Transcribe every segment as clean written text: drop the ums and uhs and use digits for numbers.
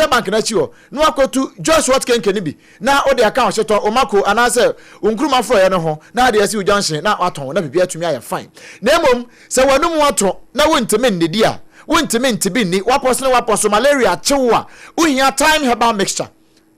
Bank no akyi hɔ na wakɔtu Joshua kenke no bi na wode aka ɔhyetɔ, wo mako anaasɛ wo nkruma forɔeɛ no ho na ade asi wo junction na watɔn na biribi atumi ayɛ fine. Na mmom sɛ w'anum ato na wontumi nnidi a, wontumi nte bi nni, wapɔ so ne wapɔ so, malaria kye wo a, wohia Thyme Herbal Mixture.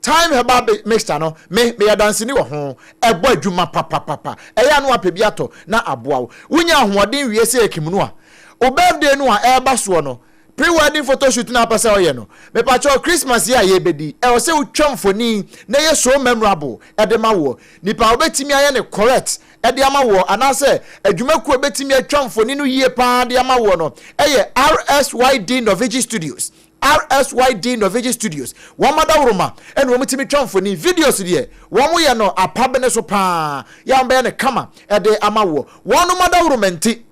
Thyme Herbal Mixture no, me, meyɛ danseni wɔ ho. Ɛbɔ adwuma papapapa. Ɛyɛ a na wapɛ bi atɔ na aboa wo. Wonya ahoɔden wie sɛ ekim no a, wo birthday no a ɛreba soɔ no, pre-wedding photo shoot no a wopɛ sɛ woyɛ no, mepakyɛw Christmas yi a yɛrebɛdi, ɛwɔ sɛ wotwa mfoni na ɛyɛ so memorable de ma woɔ. Nipa a wobɛtumi ayɛ no correct de ama woɔ anaasɛ adwumakuo a ɛbɛtumi atwa mfoni no yie paa de ama woɔ no yɛ RSYD Norvigi Studios. RSYD Norvigi Studios, wɔn adaworoma na wɔn tumi twa mfoni, videos deɛ wɔn yɛ no apabene so paa, yɛ a wɔn bɛyɛ no kama de ama woɔ. Wɔn adaworoma nti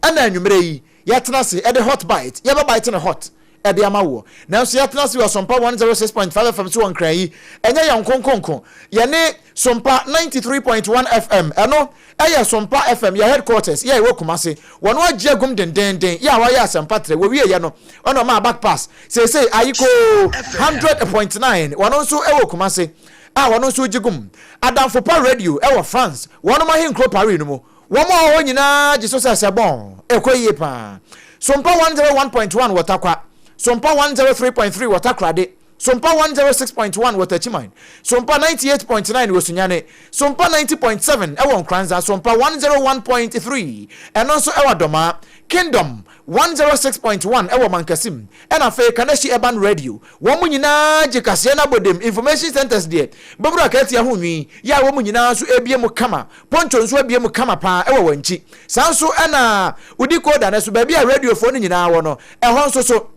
ɛna anwummerɛ yi yɛtena ase de hot bite, yɛbɛ bite no hot de ama woɔ. Nanso yɛtena ase wɔ Sompa 106.5 FM so wɔ Nkran yi, ɛnyɛ yɛn nkonkonko, yɛne Sompa 93.1 FM, ɛno ɛyɛ Sompa FM, yɛ headquarters, yɛ ɛwɔ Kumase. Wɔn agye agum dendenden, yɛ a wɔayɛ asɛmpa trɛ, wɔwie yɛ no, ɛna ɔmaa back pass. Seesei ayikoo 100.9, wɔn nso ɛwɔ Kumase, a wɔn nso gye gum. Adamfo Pa Radio ɛwɔ France, wɔn ahenkuro Paris no mu. Wɔn a wɔwɔ hɔ nyinaa gye so sɛ sɛ bɔn, ɛkɔ yie paa. Sompa 101.1 wɔ Tarkwa, Sompa 103.3 wɔ Takoradi, Sompa 106.1 wɔ Techiman, Sompa 98.9 wɔ Sunyani, Sompa 90.7 wɔ Nkoranza, Sompa 101.3 ɛno nso wɔ Dɔmaa, Kingdom 106.1 wɔ Mankasim, ɛna afei Kaneshie Urban Radio. Wɔn nyinaa gye kaseɛ no abɔdam. Information centers deɛ, bɛboro akatua ho nwi, yɛ a wɔn nyinaa nso ɛrebue mu kama. Poncho nso abue mu kama paa wɔ wɔn akyi. Saa nso na wo decoder no so, baabi a radiofoɔ no nyinaa wɔ no, ɛhɔ nso so.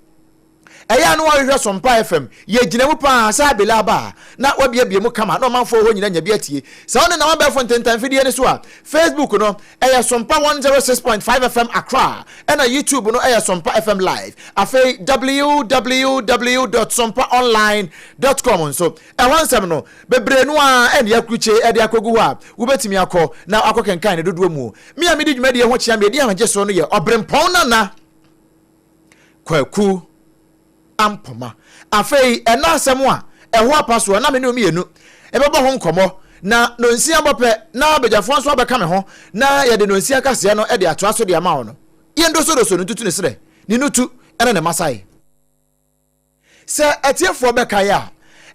Ɛyɛ a na wɔhwehwɛ Sompa FM. Yɛgyina mu paa sɛ Abela aba a, na wabiabie mu kama na ɔmanfoɔ hɔ nyinaa nya bi atie. Sɛ wo nenam abɛɛfo ntentan fidie no so a, Facebook no, ɛyɛ Sompa 106.5 FM Accra, ɛna YouTube no ɛyɛ Sompa FM Live. Afei www dot sompaonline dot com nso, ɛhɔ nsɛm no, bebree no ara ɛne akrukye de akɔgu hɔ a, wobɛtumi akɔ na wakɔkenkan ne dodoɔ mu. Me a medi dwumadie ho kyea me ɛdi ahomegye so no yɛ Ɔberempɔn Nana Kwaku Ampoma. Afei ɛna asɛm a ɛho apa soɔ na me ne mmienu ɛbɛbɔ ho nkɔmmɔ na nonsia bɔ pɛ na badwafoɔ nso abɛka me ho na yɛde nonsia kaseɛ no de atoa so de ama wo no. Yɛndosodoso no ntutu ne serɛ, ne nutu ne ne masae. Sɛ atiefoɔ bɛkae a,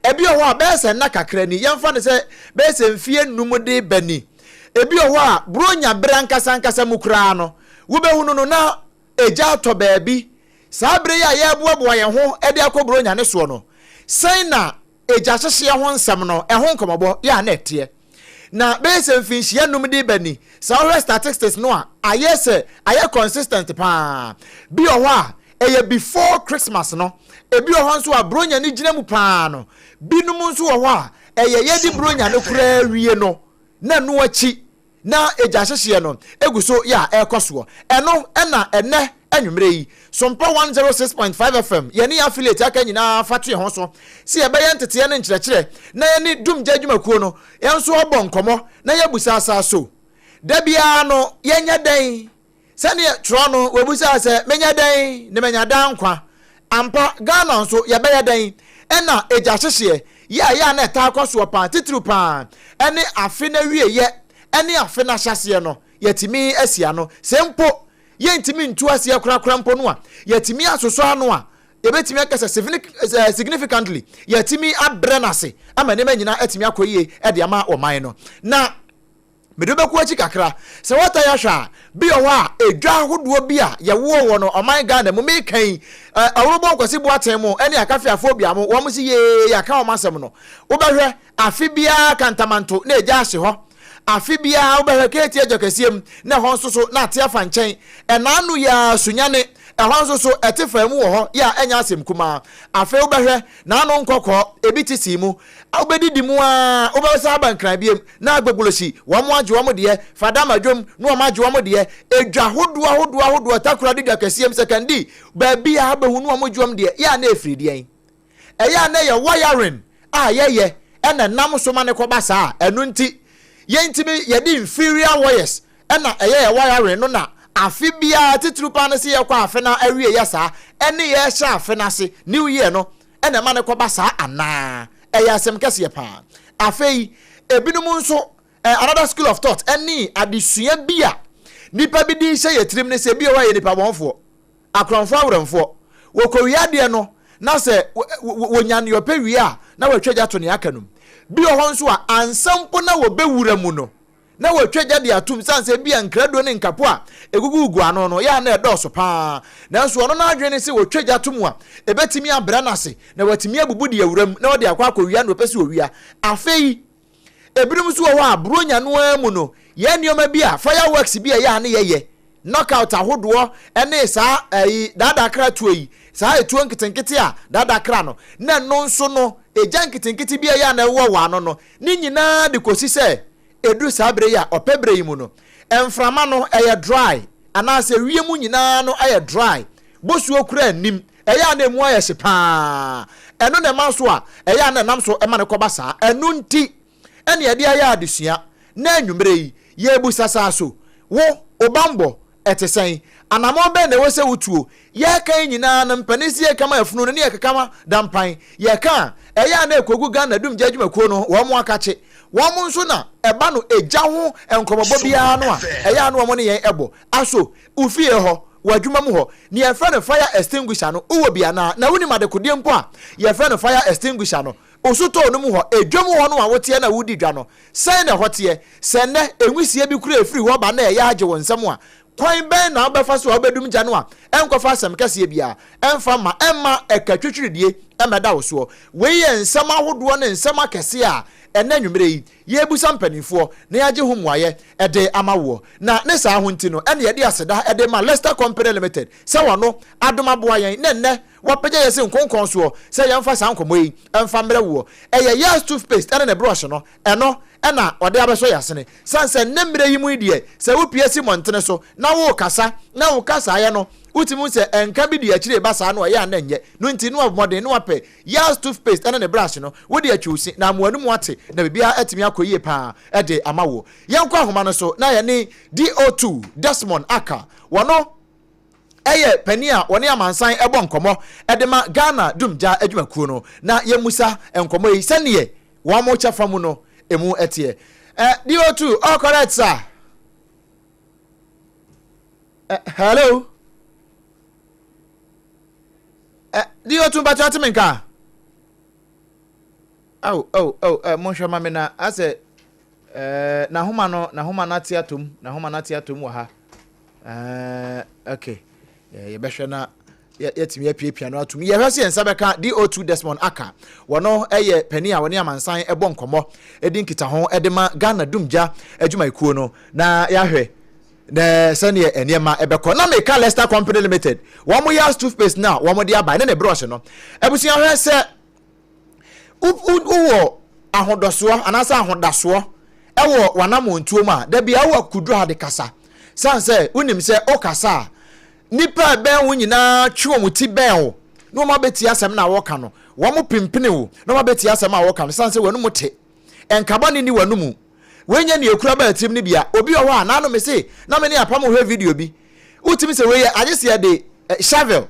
ebi wɔ hɔ a bɛyɛ sɛ nna kakra ni, yɛmfa no sɛ bɛyɛ sɛ mfeɛ nnum de ba ni, ebi wɔ hɔ a Buronya berɛ ankasa ankasa mu koraa no, wobɛhunu no na egya atɔ baabi. Saa berɛ yi a yɛreboaboa yɛn ho de akɔ Buronya no soɔ no, sɛn na egya hyehyeɛ ho nsɛm no, ɛho nkɔmmɔbɔ yɛ a na ɛteɛ? Na bɛyɛ sɛ mfinhyia num de ba ni, sɛ wohwɛ statistics no a, ayɛ sɛ ayɛ consistent paa. Bi wɔ hɔ a, ɛyɛ before Christmas no. Ebi wɔ hɔ nso a, Buronya no gyina mu paa no. Binom nso wɔ hɔ a, ɛyɛ yɛde Buronya no koraa wie no, na ɛno akyi na egya hyehyeɛ no gu so yɛ a ɛrekɔ soɔ. Ɛno na ɛnnɛ anwummerɛ yi, Sompa 106.5 FM, yɛne yɛn affiliate aka nyinaa fa to yɛn ho so sɛ yɛbɛyɛ nteteɛ ne nkyerɛkyerɛ na yɛne Dumgya adwumakuo no yɛn nso abɔ nkɔmmɔ na yɛabusa asa so da biara no yɛnyɛ dɛn. Sɛdeɛ twerɛ no wɔbisaa sɛ menyɛ dɛn na manya daa nkwa? Ampa, Ghana nso yɛbɛyɛ dɛn? Ɛna egya hyehyeɛ yɛ a ɛyɛ a na ɛtaa kɔ soɔ paa, titiriw paa ɛne afe no awieɛ ɛne afe no ahyɛaseɛ no, yɛatumi asi ano. Sɛ mpo yɛntumi ntu aseɛ korakora mpo no a, yɛatumi asosɔ ano a, yɛbɛtumi aka sɛ significantly yɛatumi abrɛ no ase ama nneɛma nyinaa atumi akɔ yie de ama ɔman no. Na Mede wo bɛkɔ akyi kakra. Sɛ woatae ahwɛ a, bi wɔ hɔ a, edwa ahodoɔ bi a yɛwoo wɔ no ɔman Ghana mu, meka yi, Ɔworobɔn Kwasi Boateng mo ne Akafiafoɔ Bia mo, wɔn se yee, yɛaka wɔn asɛm no. Wobɛhwɛ, afe biara Kantamanto na egya ahye hɔ. Afe biara wobɛhwɛ Keeti Adwa Kɛseɛ mu na ɛhɔ nso so na ate afa nkyɛn. Ɛna ano yi ara Sunyane, ɛhɔ nso so ɛte faa mu wɔ hɔ yɛ a ɛnyɛ asɛm kumaa. Afei wobɛhwɛ, N'ano nkɔkɔɔ, ebi te sii mu. Wobɛdidi mu ara, wobɛsan aba Nkran biom, na Agbogblosi, wɔn agye wɔn deɛ, Fadama dwom, na wɔn agye wɔn deɛ. Edwa ahodoɔ ahodoɔ ahodoɔ, Takoradi dwa kɛseɛ mu, Sekandi, baabiara wobɛhu na wɔn gye wɔn deɛ. Yɛ a na ɛfiri deɛn? Ɛyɛ a na ɛyɛ wiring a yɛyɛ na ɛnam so ma no kɔba saa. Ɛno nti, yɛntumi, yɛde inferior wires na ɛyɛ yɛ wiring no na afe biara titiriw paa ne sɛ yɛkɔ afe no awieɛ saa ɛne yɛrehyɛ afe no ase new year no. na ɛma no kɔba saa anaa? Ɛyɛ asɛm kɛseɛ paa. Afei, ebinom nso, eh, another school of thought ɛne adesua bi a nipa bi de hyɛ yɛ tirim ne sɛ ebi wɔ hɔ a yɛ nipa bɔnfoɔ, akorɔmfoɔ awerɛmfoɔ. Wɔkɔwie adeɛ no na sɛ wɔnya nea ɔpɛ wie a na wɔatwa gya to nea aka no mu. Bi wɔ hɔ nso a ansa mpo na wɔbɛwura mu no, na wɔatwa gya de atom sane sɛ ebia nkraduo ne nkapo a ɛgugugugu ano no yɛ a na ɛdɔɔso pa ara. Nanso ɔno n'adwene ne sɛ wɔtwa gya to mu a, ɛbɛtumi abrɛ no ase na watumi abubu de awura mu na ɔde akɔ akɔwia nea ɔpɛ sɛ ɔwia. Afei, ebinom nso wɔ hɔ a, Buronya no ara mu no, yɛn nneɛma bi a, fireworks bi a ɛyɛ a ne yɛyɛ, knockout ahodoɔ ne saa ɛyi daadaa kra tuo yi, saa etuo nketenkete a daadaa kra no, na ɛno nso no, egya nketenkete bi a ɛyɛ a na ɛwɔ wɔ ano no, ne nyinaa de kɔsi sɛ Ɛduru saa berɛ yi a ɔpɛ berɛ yi mu no, mframa no ɛyɛ dry anaasɛ wiem nyinaa no ayɛ dry, bosuo koraa nnim, ɛyɛ a na ɛmu ayɛ hye paa. Ɛno na ɛma so a ɛyɛ a na ɛnam so ma no kɔba saa. Ɛno nti ɛna yɛde ayɛ adesua na anwummerɛ yi yɛrebusa saa so wo, wo bammɔ ɛte sɛn? Anammɔn bɛn na ɛwɔ sɛ wotuo? Yɛreka yi nyinaa no, mpanin se yɛreka ma afunu no ne yɛkeka ma dampan. Yɛka a, ɛyɛ a na ɛkɔgu Ghana Dumgya Adwumakuo no, wɔn akakye. Wɔn nso na ɛba no egya ho nkɔmmɔbɔ biara no a, ɛyɛ a na wɔn ne yɛn bɔ. Aso, wo fie hɔ, w'adwuma mu hɔ, nea yɛfrɛ no fire extinguisher no, wowɔ bi anaa? Na wonim adekodeɛ mpo a yɛfrɛ no fire extinguisher no? Wo sotɔɔ no mu hɔ, edwam hɔ no a woteɛ na woredi dwa no, sɛn na ɛhɔ teɛ? Sɛ nnɛ, nwisiaa bi koraa firi hɔ ba na ɛyɛ agye wo nsam a, kwan bɛn na wobɛfa so a wobɛdum gya no a ɛnkɔfa asɛm kɛseɛ biara ɛmfa mma ɛmma ɛkatwitwiridie mmɛda wo soɔ? Wei yɛ nsɛm ahodoɔ ne nsɛm akɛseɛ a ɛnnɛ anwummerɛ yi yɛrebisa mpanimfoɔ na yɛagye ho mmuaeɛ de ama woɔ. Na ne saa ho nti no ɛna yɛde aseda de ma Lester Company Limited sɛ wɔno adom aboa yɛn na ɛnnɛ wɔapagya yɛn si nkonkɔn soɔ sɛ yɛmfa saa nkɔmmɔ yi mfa mmrɛ woɔ. Ɛyɛ Yaz toothpaste ne ne brush no, ɛno na ɔde abɛsɔ yɛn asene. Sane sɛ nnɛ mmerɛ yi mu yi deɛ, sɛ wopue si mmɔntene so na worekasa na wo kasaeɛ no wotumi hu sɛ nka bi di akyire reba saa no a, ɛyɛ a na ɛnyɛ. No nti na wabɔ mmɔden na wapɛ Yaz toothpaste ne ne brush no, wode atwi wo se na ama w'anomu ate na biribiara atumi akɔ yie pa ara de ama woɔ. Yɛnkɔ ahoma no so na yɛne DO2 Desmond Aka, wɔno yɛ panin a wɔne amansan bɔ nkɔmmɔ de ma Ghana Dumgya adwumakuo no na yɛmmusa nkɔmmɔ yi sɛdeɛ wɔn kyɛfa mu no ɛmu teɛ. Eh, DO2, all correct sir. Eh, hello. Eh, DO2 mpatwa ate me nka. Aw, aw, aw, eh, monhwɛ ma me na asɛ eh, n'ahoma no, n'ahoma no ate atom, n'ahoma no ate atom wɔ ha. Eh, okay. Eh, yɛbɛhwɛ na yɛatumi apiapia no atom. Yɛhwɛ sɛ yɛn nsa bɛka DO2 Desmond Aka. Wɔno yɛ panin a wɔne amansan bɔ nkɔmmɔ, di nkitaho de ma Ghana Dumgya adwumayɛkuo no na yɛahwɛ na sɛdeɛ nneɛma ɛbɛkɔ. Na meka Leicester Company Limited, wɔn yɛ toothpaste no a wɔn de aba ne ne brush no. Abusua hwɛ sɛ wowɔ ahodɔsoɔ anaasɛ ahodasoɔ wɔ w'anammɔntuo mu a, da biara wowɔ akokoduro a de kasa. Sane sɛ wonim sɛ wokasa a, nnipa a ɛbɛn wo nyinaa twe wɔn ti bɛn wo na wɔn abɛtie asɛm no a wɔka no. Wɔn pimpini wo na wɔn abɛtie asɛm a wɔka no sane sɛ w'anum te. Nkabɔne nni w'anomu. Wei nyɛ nea ekura baa tirim no bia. Obi wɔ hɔ a, n'ano mese na me ne apam hwɛ video bi. Wotumi sɛ wei yɛ agye sɛ yɛde shovel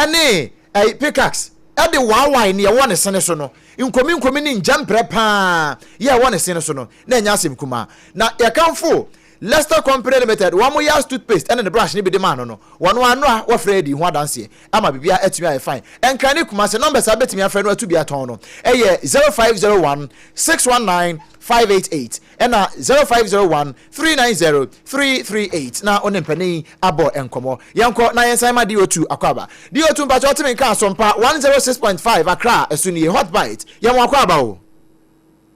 ne ɛyi pickaxe de waawae nea ɛwɔ ne sene so no, nkominkomi ne ngyamprɛ paa yɛ ɛwɔ ne sene so no, na ɛnyɛ asɛm kumaa. Na yɛkamfo Leicester Company Limited, wɔn Yaz toothpaste ne ne brush no bi de maa no no, wɔn ano a wɔfrɛ adi ho adanseɛ ama biribiara atumi ayɛ fine. Nkran ne Kumasi, numbers a wobɛtumi afrɛ no atu bi atɔn no yɛ 0501 619 588 ɛna 0501 390 338 na wo ne mpanin yi abɔ nkɔmmɔ. Yɛnkɔ na yɛnsan ma DO2 akwaaba. DO2 mpakyɛ wote me nka Asompa 106.5 Accra ɛso nie Hot Bite yɛn wo akwaaba o.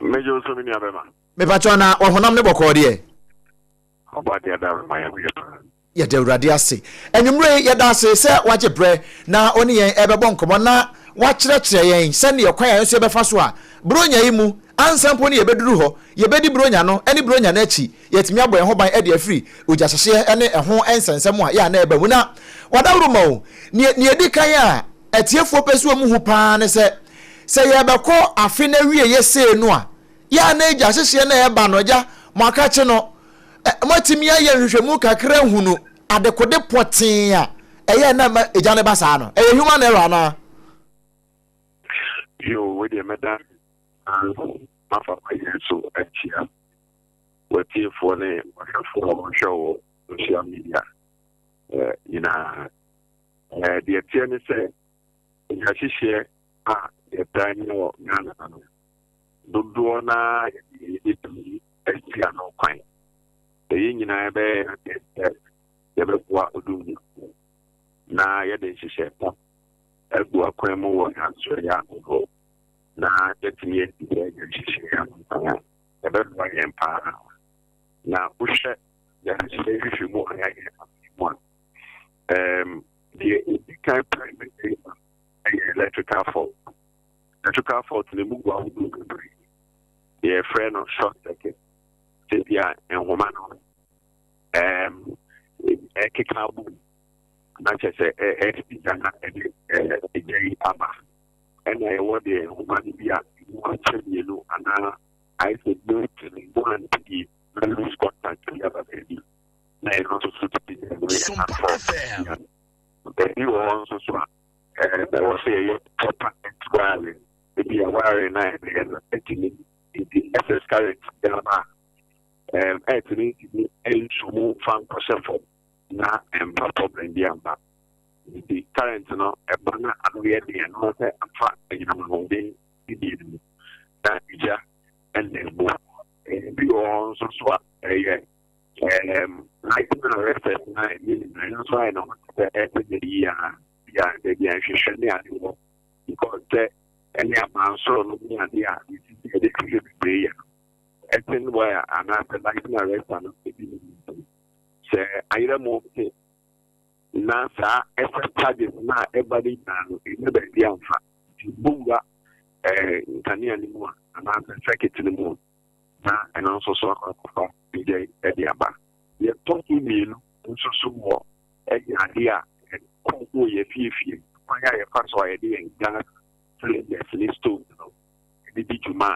Megye wo so me nua bɛma. Mepakyɛ na ɔhonam ne bɔkɔɔ deɛ. Ɔbɔ adeɛ ada ma yɛn ho yɛ paa. Yɛda Awurade ase. Anwummere yi, yɛda ase sɛ wagye berɛ na ɔne yɛn rebɛbɔ nkɔmmɔ na wakyerɛkyerɛ yɛn sɛdeɛ kwan a yɛn nso yɛbɛfa so a Buronya yi mu, ansa mpo ne yɛbɛduru hɔ, yɛbɛdi Buronya no ne Buronya no akyi, yɛatumi abɔ yɛn ho ban de afiri ogyahyehyeɛ ne ɛho nsɛnsɛm a yɛ a na ɛba mu. Na wadaworo ma o, nea nea ɛdi kan a atiefoɔ pɛ sɛ wɔn hu paa ne sɛ, sɛ yɛrebɛkɔ afe no awieeɛ sei no a, yɛ a na egya hyehyeɛ no a ɛba no, agya, mo akakye no, moatumi ayɛ nhwehwɛmu kakra ahunu adekode pɔtee a ɛyɛ na ɛma egya no ba saa no? Ɛyɛ human error anaa? Yoo, wei deɛ mɛda mafa kwan so akyia w'atiefoɔ ne w'ahwɛfoɔ a wɔhwɛ wɔ social media nyinaa. Deɛ ɛteɛ ne sɛ, nyahyehyeɛ a yɛtaa nya wɔ Ghana ha no, dodoɔ no ara yɛde yɛbɛtumi asi ano kwan. Sɛ yɛn nyinaa yɛbɛyɛ yɛn adeɛ sɛ yɛbɛboa odumgyafoɔ na yɛde nhyehyɛe pa agu akwan mu wɔ yɛn asoɛeɛ ahodoɔ na yɛatumi asi saa nhyehyɛe ano kwan a, ɛbɛboa yɛn paa. Na wohwɛ yɛn nhyehyɛe nhwehwɛmu a yɛayɛ afe mu a, um, deɛ ɛdi kan primary ɛyɛ electrical fault. Electrical fault no mu gu ahodoɔ bebree. Deɛ yɛfrɛ no short circuit, sɛ bi a nhoma no um, ɛkeka abom na kyerɛ sɛ ɛsi gya na ɛde ɛgya yi aba. Ɛna ɛwɔ deɛ nhoma no bi a emu akyɛ mmienu anaa ayɛ sɛ bolt no mu ante na loose contact bi aba baabi na ɛno nso so tumi de ɛno yɛ hard fault. Baabi wɔ hɔ nso so a ɛwɔ sɛ yɛyɛ proper earth wiring. Ebi a wiring na yɛbɛyɛ no ɛtumi nti excess current bi aba a earth no ntumi nsu mu fa nkɔhyɛ fam na ɛmfa problem bi amba. Nti current no ɛba na ano yɛ den ɛno sɛ afa anyinam ahoɔden bibie no mu na egya ɛna ɛbɔ. Ebi wɔ hɔ nso so a ɛyɛ lightning arresters na ɛyɛ nyinaa, ɛno nso ayɛ ne ho te sɛ ɛte dɛ yi a bi a baabi a nhwehwɛ ne ade wɔ, because sɛ ɛne abansoro no ne ade a yɛsisi yɛde hwehwɛ bebree yɛ no, earthing wire anaasɛ lightning arrestor no ebi ne mu. Sɛ ayerɛ mu te na saa excess charges na ɛba no nyinaa no ɛnyɛ baabi amfa, nti bowura nkanea no mu a anaasɛ circuit no mu na ɛno nso so akɔ akɔfa gya de aba. Yɛtɔ so mmienu nso so wɔ ɛyɛ adeɛ a ɛkɔ so wɔ yɛ fiefie, kwan a yɛfa so a yɛde yɛn gas cylinders ne stoves no yɛde di dwuma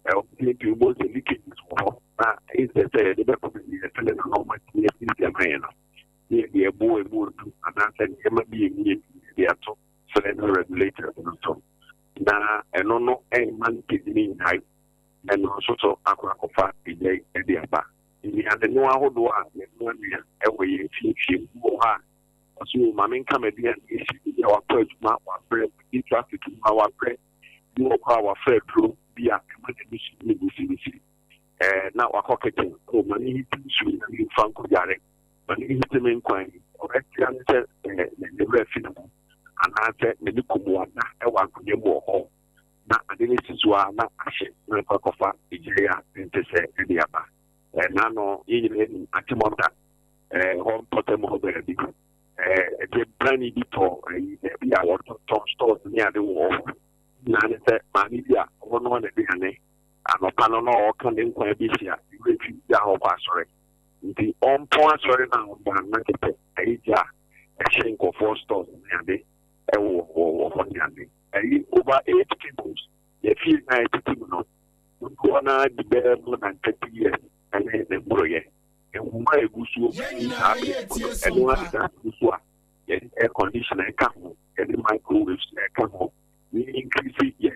a, ɛwɔ pii wobɔ sɛ leakages wɔ hɔ na instead sɛ yɛde bɛkɔ baabi yɛ cylinder na ɔma tumi asiesie ama yɛn no, ne yɛde ɛboɔ emu odu anaasɛ nneɛma bi emu yɛ bi yɛde ato cylinder regulators no so na ɛno no ɛmma leakage no nyinaa, ɛno nso so akɔ akɔfa egya yi de aba. Nnuane no ahodoɔ a yɛnoa nua ɛwɔ yɛn fiefie mu wɔ hɔ a, ɔso o maame nka ma aduane esi bi a wakɔ adwuma wabrɛ, wadi traffic mu a wabrɛ, bi wɔ kɔ a wafa aduro bi a ɛma n'ani so ne wisiwisi na wakɔ kitchen o maame heat nsuo na ne nfa nkɔ dware, maame heat me nkwan yi, ɔbɛtia ne sɛ ne werɛ fi ne ho anaasɛ n'ani kum wada ɛwɔ akonnwa mu wɔ hɔ na ade no si so a na ahye na akɔ akɔfa egya yi a ɛnte sɛ ɛde aba. N'ano yɛn nyinaa nim Achimota hɔ mpɔtam hɔ baabi ɛgye brani bi tɔ ɛyi baabi a wɔtɔntɔn stores ne ade wɔ hɔ nyinaa ne sɛ maame bi a ɔnoa n'aduane anɔpa no na ɔka ne nkwan bi si a ewura fi gya hɔ kɔ asɔre, nti ɔmpɔn asɔre na ɔba na kɛtɛ ɛyɛ gya a ɛhyɛ nkɔfoɔ stores ne ade ɛwɔ wɔ hɔ ne ade. Ɛyi over eight peoples yɛfie na ɛtete mu no dodoɔ naa di bɛyɛ more than 30 years ɛne ne mboroyɛ. Nhoma a egu so saa bere no, ɛno adeda gu so a yɛde air conditioner ɛka ho, yɛde microwaves ɛka ho, ne increase yɛ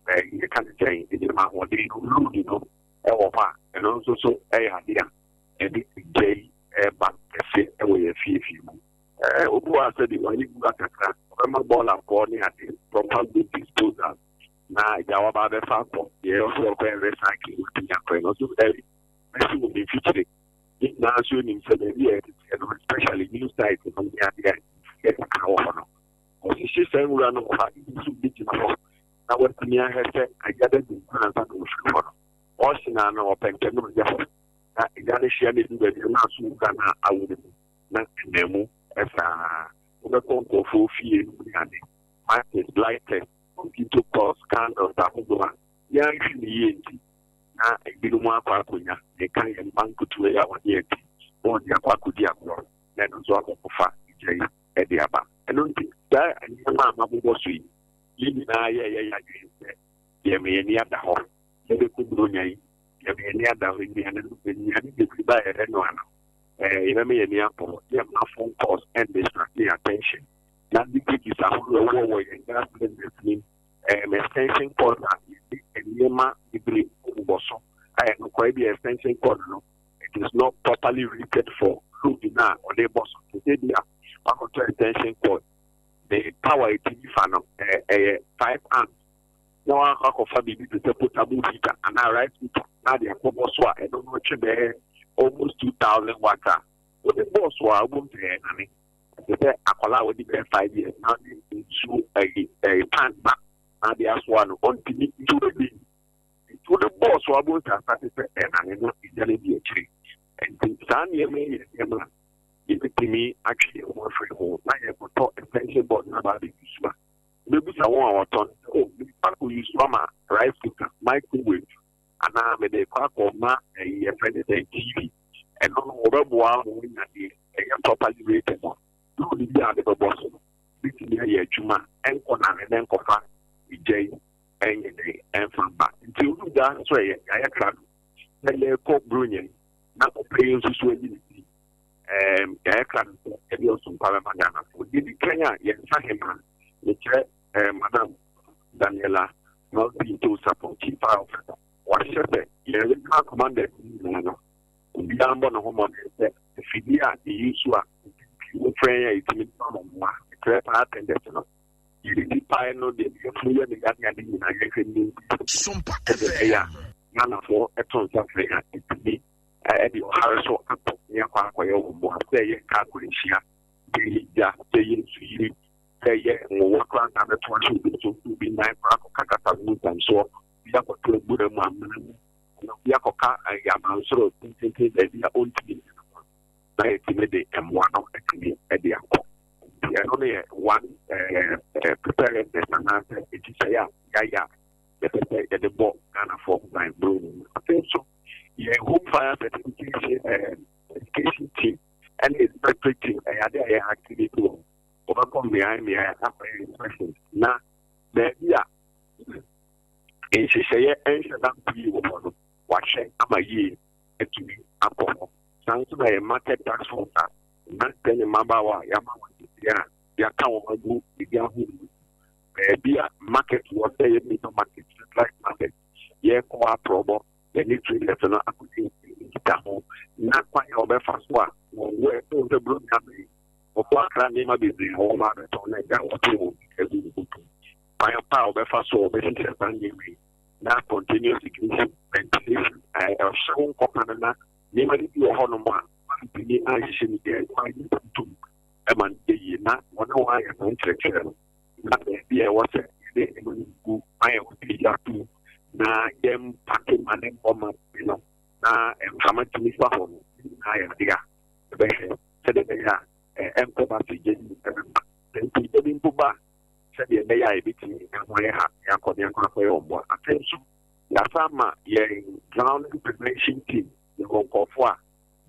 ɛ yɛka ne sɛn enyinam ahoɔden no load no ɛwɔ hɔ a, ɛno nso so ɛyɛ ade a ɛde gya yi ɛba kɛse ɛwɔ yɛn fiefie mu. Obi wɔ asɛ de wayɛ wura kakra, ɔbɛma bɔɔlafoɔ ne ade proper good disposal na agya waba abɛfa akɔ deɛ ɔsɛ ɔkɔyɛ recycling, watumi akɔyɛ no nso ɛbi mɛsi wɔ ne mfikyire. Ne nyinaa nso nim sɛ baabi a yɛteteɛ no, especially new site no ne adeɛ a yɛkeka wɔ hɔ no, ɔhyehyɛ saa nwura no wɔ hɔ a ebi nso bi gyina hɔ na watumi ahwɛ sɛ agya da gu nkwa ansa na ɔfiri hɔ no. Ɔhyena no ɔpɛ ntɛm na ɔgya hɔ na agya no hyia no edu baabi na aso nwura no a awo no mu na ɛnam mu saa. Wobɛkɔ nkurɔfoɔ fie no mu ne ade, matches, lighters, mosquito coils, candles ahodoɔ a yɛanhwɛ ne yie nti na ebinom akɔ akɔnya meka yɛn mma nketewa yi a wɔde ati na wɔde akɔ akɔdi agorɔ na ɛno nso akɔkɔfa gya yi de aba. Ɛno nti saa nneɛma a mabobɔ so yi, yɛn nyinaa yɛyɛ yɛ adwene sɛ yɛma yɛn ani ada hɔ, yɛbɛkɔ buronya yi, yɛma yɛn ani ada hɔ, nnuane no, nnuane bebree ba a yɛbɛnoa no, yɛbɛma yɛn ani akɔ hɔ, yɛmma phone calls and distract yɛn attention na leakages ahodoɔ ɛwɔ wɔ yɛn gas cylinders nim. Extension cord a yɛde nneɛma bebree bobɔ so a ɛno kɔ ebi extension cord no, it is not properly rated for load na ɔde bɔ so. Te sɛ bi a wakɔtɔ extension cord, the power etimi fa no ɛyɛ 5 amps, na wakɔ akɔfa biribi te sɛ portable heater anaa rice cooker na de akɔbɔ so a, ɛno no twe bɛyɛ almost 2,000 watts a wɔde bɔɔ so a, wɔbɛn sɛ ɛyɛ nane te sɛ akwadaa a wɔde bɛyɛ 5 years na de nsuo ɛyi ɛyi pan ba na de asoa no, ɔntumi. Nti wɔde nti wɔde bɔɔ so a, wɔbɛn sɛ asase sɛ ɛnane no egya no di akyire. Nti saa nneɛma yi yɛ nneɛma a yɛbɛtumi atwe yɛn ho afiri ho. Na yɛkɔtɔ extension board na aba abɛgu so a, bɛbusa wɔn a wɔtɔn sɛ, "O, mede kɔ akɔ use ama rice cooker, microwave, anaa mede kɔ akɔ ma ɛyi yɛfrɛ ne sɛ TV?" Ɛno no wɔbɛboa ma wɔnya deɛ ɛyɛ properly rated a load bi a de bɛbɔ so no bɛtumi ayɛ adwuma, ɛnkɔ nane na ɛnkɔfa egya yi ɛnyɛ dɛn ɛmfa mba. Nti odumgya nso ɛyɛ yɛayɛ krado sɛ yɛrekɔ Buronya yi na ɔpɛ yi nso so ayi ne ti. Yɛayɛ krado sɛ yɛde ɔsompa bɛma Ghanafoɔ. Deɛ di kan a, yɛnsa hema mekyerɛ Madam Daniela Malpinto Sapon, Chief Fire Officer, wahyɛ sɛ yɛn regional commanders nyinaa no, obiara mbɔ ne ho mmɔden sɛ afidie a yɛyi so a wofrɛ yɛn a yɛtumi de ma mmoa, mekyerɛ fire tenders no, yɛde pae no deɛ yɛfunu yɛ no yade ade nyinaa, yɛhwɛ ne Sompa sɛdeɛ ɛbɛyɛ a Ghanafoɔ ɛto nsa frɛ a, ɛtumi ɛde ɔhare so akɔ ne akɔ akɔyɛ wɔn mmoa, sɛ ɛyɛ kaa akwanhyia, sɛ ɛyɛ gya, sɛ ɛyɛ nsuyiri, sɛ ɛyɛ nwowa koraa na abɛto ahyɛ obi so, obi nan koraa akɔka kasa mu nsamsoɔ, bi akɔto abura mu, amena mu, na obi akɔka ɛyɛ abansoro tententen baabi a ɔntumi nyina hɔ, na yɛtumi de mmoa no atumi de akɔ. Nti ɛno no yɛ one preparedness anaasɛ nhyehyɛeɛ a yɛayɛ a yɛpɛ sɛ yɛde bɔ Ghanafoɔ ho ban buro no mu. Afei nso, yɛn home fire certification education team ɛne inspectorate team, ɛyɛ ade a yɛ activate wɔn, wɔbɛkɔ mmeae mmeae akɔyɛ inspections, na baabi a nhyehyɛeɛ nhyɛ da pii wɔ hɔ no, wahyɛ ama yie atumi akɔ hɔ. Saa nso na yɛ market task force a mmeranteɛ ne mmabaawa a yɛama wɔn tete a yɛaka wɔn agu biribi ahodoɔ mu, baabi a market wɔ, sɛ yɛ major market, satellite market, yɛkɔ aprɔbɔ yɛne traders no akɔdi nkita ho na kwan a wɔbɛfa so a wɔn wɔ ɛfɛn sɛ buro nya bɛyi wɔbɔ akra nneɛma bebree a wɔn abɛtɔn na ɛgya wɔto wɔn agu nkutu, kwan pa a wɔbɛfa so a wɔbɛhyehyɛ saa nneɛma yi na continuous ignition, ventilation, ɛhyɛ wo nkɔka no, na nneɛma no bi wɔ hɔnom a wɔntumi anhyehyɛ no deɛ kwan yi tuntum ɛma no yɛ yie, na wɔne wɔn ayɛ saa nkyerɛkyerɛ no, na baabi a ɛwɔ sɛ yɛde nneɛma no gu, kwan a ɛwɔ sɛ yɛgya atom na yɛmpake ma ne mbɔ ma no na mframa tumi fa hɔ no nyinaa yɛ ade a ɛbɛhwɛ sɛdeɛ ɛbɛyɛ a ɛnkɔba sɛ gya bi ɛbɛba. Nti gya bi mpo ba, sɛdeɛ ɛbɛyɛ a yɛbɛtumi ɛho ayɛ ha yɛakɔ ne akɔ akɔyɛ wɔn mmoa. Afei nso, yɛasa ama yɛn drowning prevention team, yɛwɔ nkɔɔfoɔ a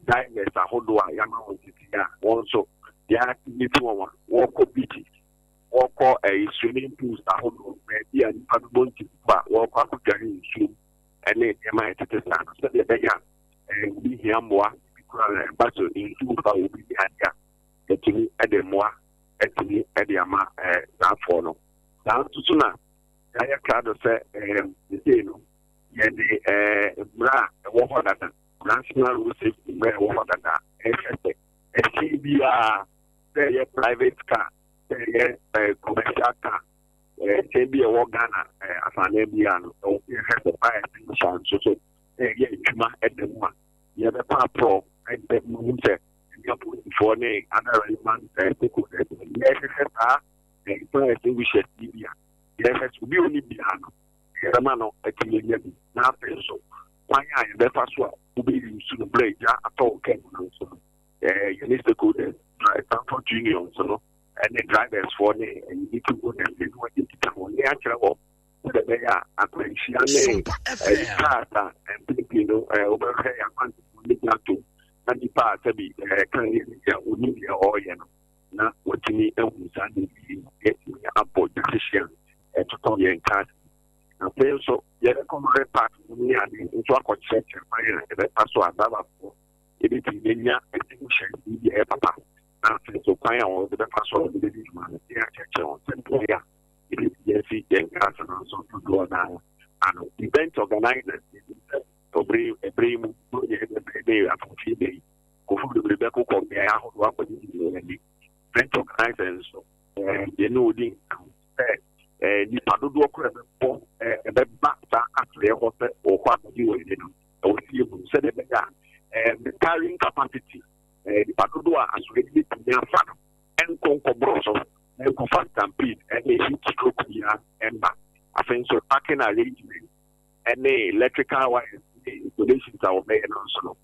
divers ahodoɔ a yɛama wɔn tete a wɔn nso yɛactivate wɔn a wɔkɔ beaches, wɔkɔ ɛyɛ swimming pools ahodoɔ, baabi a nipa no bɔ nti a wɔkɔ akɔdware nsuo ɛne nneɛma a ɛtete saa no, sɛdeɛ ɛbɛyɛ a obi hia mmoa bi koraa na ɛba so nsuo fa obi ne adeɛ a, yɛtumi ɛde mmoa ɛtumi ɛde ama saafoɔ no. Saa nso so na yɛayɛ krado sɛ sesei no yɛde mmara a ɛwɔ hɔ dada, National Road Safety mmara a ɛwɔ hɔ dada, ɛhwɛ sɛ ɛhyɛn biara, sɛ ɛyɛ private car, sɛ ɛyɛ commercial car, ɛhyɛn bi a ɛwɔ Ghana afanan biara no, ɛwɔ sɛ yɛhwɛ sɛ fire extinguisher nso so ɛyɛ adwuma ɛda mu a yɛbɛpa aporɔ ɛdɛ mu sɛ ɛne apolisifoɔ ne other relevant stakeholders yɛhwehwɛ saa fire extinguishers yi bi a yɛhwɛ sɛ obi a ɔni biara no, yɛbɛma no atumi anya bi. Na afei nso, kwan a yɛbɛfa so a wobɛyi nsu no berɛ agya atɔ wo kaa mu no nso no, yɛne stakeholders, transport unions no ɛne drivers foɔ ne vehicle owners ne wɔde kita wɔn ne akyerɛ wɔ sɛdeɛ ɛbɛyɛ a akwanhyia ne ɛyi cars a mpɛn pii no wobɛhwɛ yɛ akwantufoɔ ne gya tom na nipa a sɛbi kan yɛ ne deɛ onim deɛ ɔreyɛ no na wɔtumi ahu saa de bi yɛtumi abɔ gyahyehyɛ a ɛtotɔ yɛn cars. Afei nso, yɛbɛkɔ lorry park no ne ade nso akɔkyerɛkyerɛ kwan a yɛbɛfa so a driverfoɔ yɛbɛtumi anya extinguisher bi a ɛyɛ papa, na afei nso kwan a wɔde bɛfa so a wɔde bɛdi dwuma no, yɛ akyerɛkyerɛ wɔn sɛ mpɔyɛ a Yɛbɛtumi asi yɛn cars no nso dodoɔ no ara ano. Event organisers, yɛnim sɛ ɔbere ɛberɛ yi mu, Buronya yi bɛbrɛ ne afomfie da yi, nkurɔfoɔ bebree bɛkokɔ mmeaeɛ ahodoɔ akɔgyegye wɔn ani. Event organisers nso, yɛne wɔn di nkitaho sɛ nnipa dodoɔ koraa ɛbɛbɔ ɛbɛba saa asoɛeɛ hɔ sɛ wɔkɔ akɔgye wɔn ani no, ɛwɔ sɛ yɛhu sɛdeɛ ɛbɛyɛ a the carrying capacity, nnipa dodoɔ a asoɛeɛ no bɛtumi afa no, ɛnkɔ nkɔborɔ so na ɛnkɔfa stampede ne heat stroke biara ɛmba. Afei nso parking arrangement ne electrical wires ne installations a wɔbɛyɛ no nso no,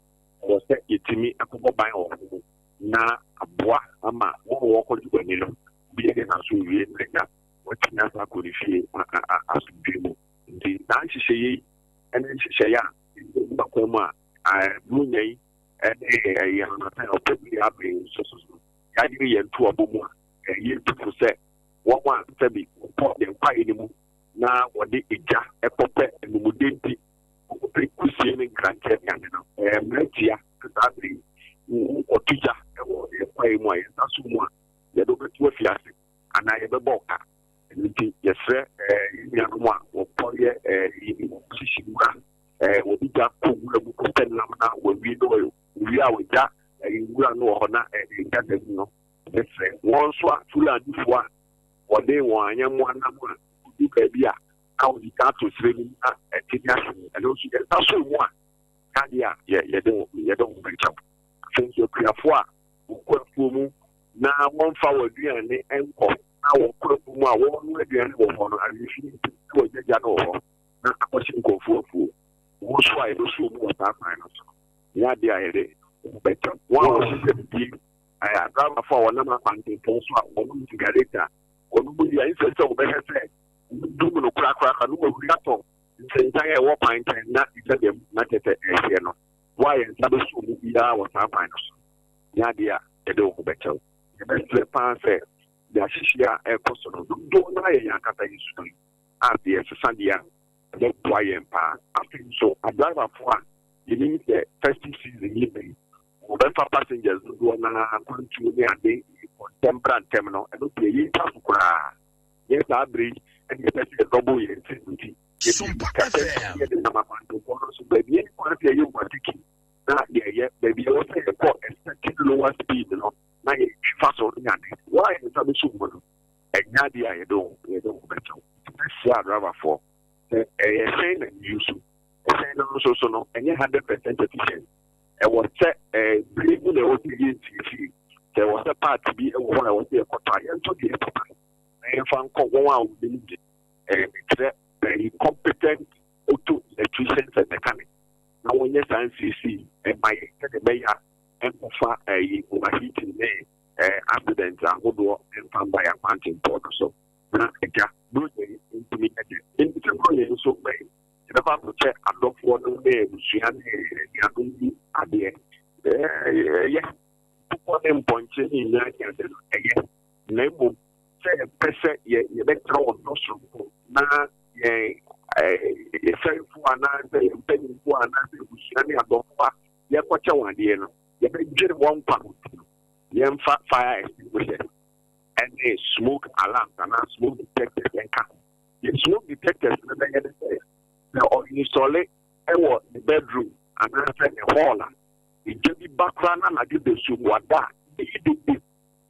ɛwɔ sɛ yɛtumi kɔbɔ ban wɔ ho na aboa ama wɔn a wɔkɔgye wɔn ani no, obi anya n'asomdwie na agya watumi asan akɔ ne fie asomdwie mu. Nti saa nhyehyɛeɛ yi ne nhyehyɛeɛ a yɛde bɛgu akwan mu a Buronya yi ne ɛyɛ Harmattan ɔpɛ bere abere yi nso so no, yɛayere yɛn ntoabɔ mu a yɛtu fo sɛ wɔn a sɛbi wɔkɔ yɛn kwaeɛ no mu na wɔde egya kɔpɛ anumude nti wɔkɔpɛ kusie ne nkrantɛ ne ade no, ɛyɛ mmerɛ tia sɛ saa bere yi wokɔto gya wɔ yɛn kwaeɛ mu a, yɛn nsa so mu a, yɛde wobɛto afiase anaa yɛbɛbɔ wo ka. Ɛno nti yɛsrɛ yɛn nuanom a wɔkɔ yɛ wɔhyehyɛ wura, wɔde gya kɔ wura mu kɔpɛ nam na wɔawie no, wɔwie a wɔgya nwura no wɔ hɔ na ɛgya da mu no, yɛsrɛ wɔn nso a Fulanifoɔ a wɔde wɔn ayɛmmoa nam a wɔdu baabi a na wɔde gya ato serɛ no mu na ɛte ne ahye mu, ɛno nso yɛn nsa so mu a yadeɛ a yɛde yɛde wɔn bɛkyɛw. Afei nso akuafoɔ a wɔkɔ afuo mu na wɔmfa wɔn aduane nkɔ na wɔkɔ afuo mu a wɔnoa aduane wɔ hɔ no, awerɛfie nti na wɔagya gya no wɔ hɔ na akɔhye nkurɔfoɔ afuo. Wɔn nso a yɛbɛso mu wɔ saa kwan no so no, nyɛ adeɛ a yɛde wɔn bɛkyɛw. Wɔn a wɔhyehyɛ bidie, adrabafoɔ a wɔnam akwantempɔn so a wɔnom sigaret a wɔnom wie a, ɛnsɛ sɛ wɔbɛhwɛ sɛ wɔdum no korakorakora na wɔahuri atɔ nsensan a ɛwɔ kwan nkyɛn na gya dam na kyɛ sɛ ɛhyeɛ no. Wɔn a yɛn nsa bɛso mu biara wɔ saa kwan no so no, nyɛ adeɛ a yɛde wɔn bɛkyɛw. Yɛbɛsrɛ paa sɛ deɛ ahyehyeɛ a ɛrekɔ so no, dodoɔ no ara yɛ yɛn ankasa yɛn suban a sɛ yɛsesa deɛ a, ɛbɛboa yɛn paa. Afei nso, adriverfoɔ a yɛnim sɛ festive season yi bɛn, wɔbɛfa passengers dodoɔ no ara akwantuo ne ade kɔ ntɛm bra ntɛm no, ɛno deɛ yɛntwa so koraa. Nyɛ saa berɛ yi na yɛpɛ sɛ yɛdɔbo yɛn nsam nti, yɛde sika pɛ yɛde nam akwantempɔn no so. Baabi a ɛni kwan sɛ yɛyɛ overtaking na yɛyɛ, baabi a ɛwɔ sɛ yɛkɔ a certain lower speed no na yɛtwi fa so ne ade. Wɔn a yɛn nsa bɛso mu no, ɛnyɛ adeɛ a yɛde wɔn yɛde wɔn bɛkyɛw. Nti mɛsrɛ adriverfoɔ sɛ ɛyɛ hyɛn na yɛyi so. Hyɛn no nso so no, ɛnyɛ 100% efficient. Ɛwɔ sɛ ɛɛ bere mu na ɛwɔ sɛ yɛyɛ nsiesie. Sɛ ɛwɔ sɛ part bi wɔ hɔ a ɛwɔ sɛ yɛkɔtɔ a, yɛntɔ deɛ ɛyɛ papa na yɛmfa nkɔ wɔn a wɔnim de. Ɛɛ mekyerɛ ɛyi competent auto electricians and mechanics na wɔnyɛ saa nsiesie yi mma yɛn sɛdeɛ ɛbɛyɛ a ɛnkɔfa ɛyi overheating ne ɛɛ accident ahodoɔ mfa mma yɛn akwantempɔn no so na agya buronya yi ntumi nyɛ dɛ. Menim sɛ buronya yi nso bɛn yɛbɛkɔ akɔkyɛ adɔfoɔ no ne abusua ne anuanom bi adeɛ. Ɛyɛ nkokɔ ne mpɔnkye ne nnwan ne ade no ɛyɛ, na mmom sɛ yɛpɛ sɛ yɛ yɛbɛkyerɛ ɔdɔ soronko na yɛn yɛfɛrefoɔ anaasɛ yɛn mpanimfoɔ anaasɛ abusua ne adɔfoɔ a yɛkɔkyɛ wɔn adeɛ no, yɛbɛdwene wɔn nkwa ho nti no, yɛmfa fire extinguishers ne smoke alarms anaa smoke detectors nka ho. Yɛn smoke detectors no bɛyɛ ne sɛ, sɛ ɔinsɔle wɔ ne bedroom anaasɛ ne hall a, egya bi ba koraa na anadwo dasuom wada a, ɛbɛyɛ dede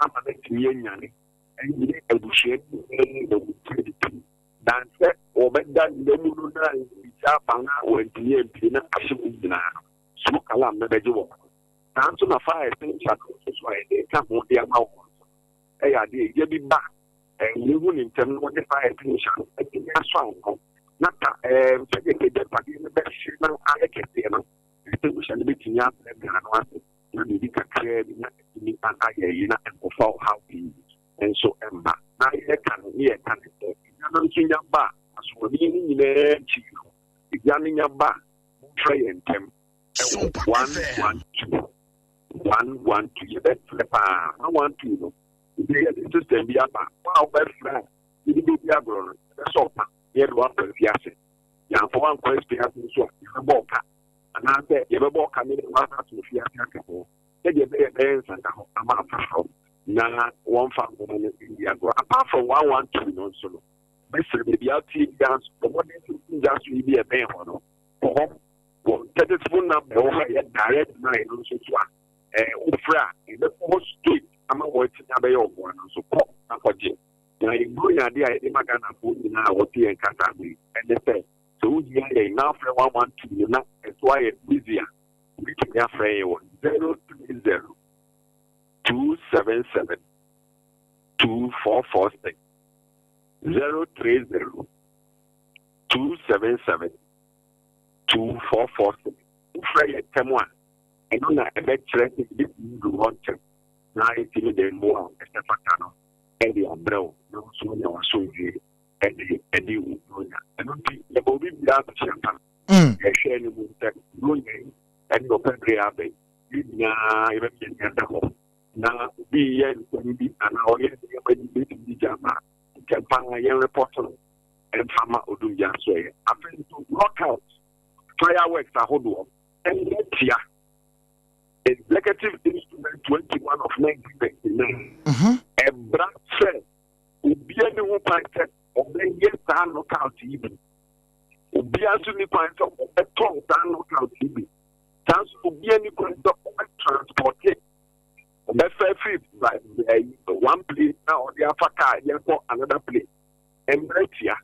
ama no atumi anyane ne abusua no nyinaa mu na wɔatumi adidi. Dan sɛ wɔbɛda nna mu no na egya aba na wɔantumi ampue na ahye wɔn nyinaa no, smoke alarm no bɛgye wɔn. Saa nso na fire extinguisher no nso so a yɛde reka ho de ama wɔn nso no yɛ ade a egya bi ba a, wɔhu no ntɛm na wɔde fire extinguisher no atumi asɔ ano na ta ɛɛ sɛdeɛ agyapadeɛ no bɛhye na ayɛ kɛseɛ no, extinguisher no bɛtumi abrɛbrɛ ano ase na biribi kakraa bi na atumi ayɛ ayi na ɛnkɔfa ɔhaw pii nso mma. Na yɛka no ne yɛka no sɛ egya no nso nya ba a, asoɔden no nyinaa akyi no, egya no nya ba a, momfrɛ yɛn ntɛm. Ɛwɔ 112 112 yɛbɛfrɛ paa 112 no ebi yɛde system bi aba wo a wobɛfrɛ a yɛde bɛdi agorɔ no yɛbɛsɔ ɔpa na yɛde woakɔ afiase yɛamfa woankɔ afiase nso a yɛbɛbɔ ɔka anaasɛ yɛbɛbɔ ɔka ne yɛde woasa ato afiase aka ho sɛdeɛ ɛbɛyɛ ɛbɛyɛ nsantahɔ ama afoforɔ na wɔmfa nwoma no ndi agorɔ. Apart from 112 no nso no. Bɛsrɛ baabi a wotie biara nso, bɔ mmɔden sɛ wobɛnya asoɛe bi a ɛbɛn hɔ no, kɔ hɔ. Wɔn telephone number ɛwɔ hɔ a ɛyɛ direct line no nso so a, ɛɛ wofrɛ a, ɛbɛkɔ hɔ straight ama wɔatumi abɛyɛ ɔboa no nso. Kɔ na kɔgye. Na yɛn Buronya adeɛ a yɛde ma Ghanafoɔ nyinaa a wɔte yɛn nka saa bere yi ɛne sɛ, sɛ wohia yɛn na wofrɛ 112 no na ɛso ayɛ busy a, wobɛtumi afrɛ yɛn wɔ 030 277 2446. 030 277 2446. Wofrɛ yɛn ntɛm a, ɛno na ɛbɛkyerɛ sɛ yɛbɛtumi adu hɔ ntɛm na yɛatumi de mmoa a ɛsɛ fata no de abrɛ wo na wo nso woanya w'asomdwoe de adi wo Buronya. Ɛno nti, yɛma obi biara asohyɛ pa. Yɛhwɛ anim sɛ Buronya yi ne ɔpɛ bere a aba yi, yɛn nyinaa yɛbɛma yɛn ani ada hɔ na obi reyɛ nsɛm bi anaa ɔyɛ nneɛma bi bɛtumi de gya ama a, ntɛm pa ara yɛn report no mfa ma odumgya nsoɛeɛ. Afei nso knockout fireworks ahodoɔ ɛnyɛ tia Executive Instrument 21 of 1999 ɛbra sɛ obiara ni ho kwan sɛ ɔbɛyɛ saa knockout yi bi. Obiara nso ni kwan sɛ ɔbɛtɔn saa knockout yi bi. Saa nso obiara ni kwan sɛ ɔbɛtransporte ɔbɛfa afiri one place na ɔde afa car de akɔ another place. Mmerɛ tia.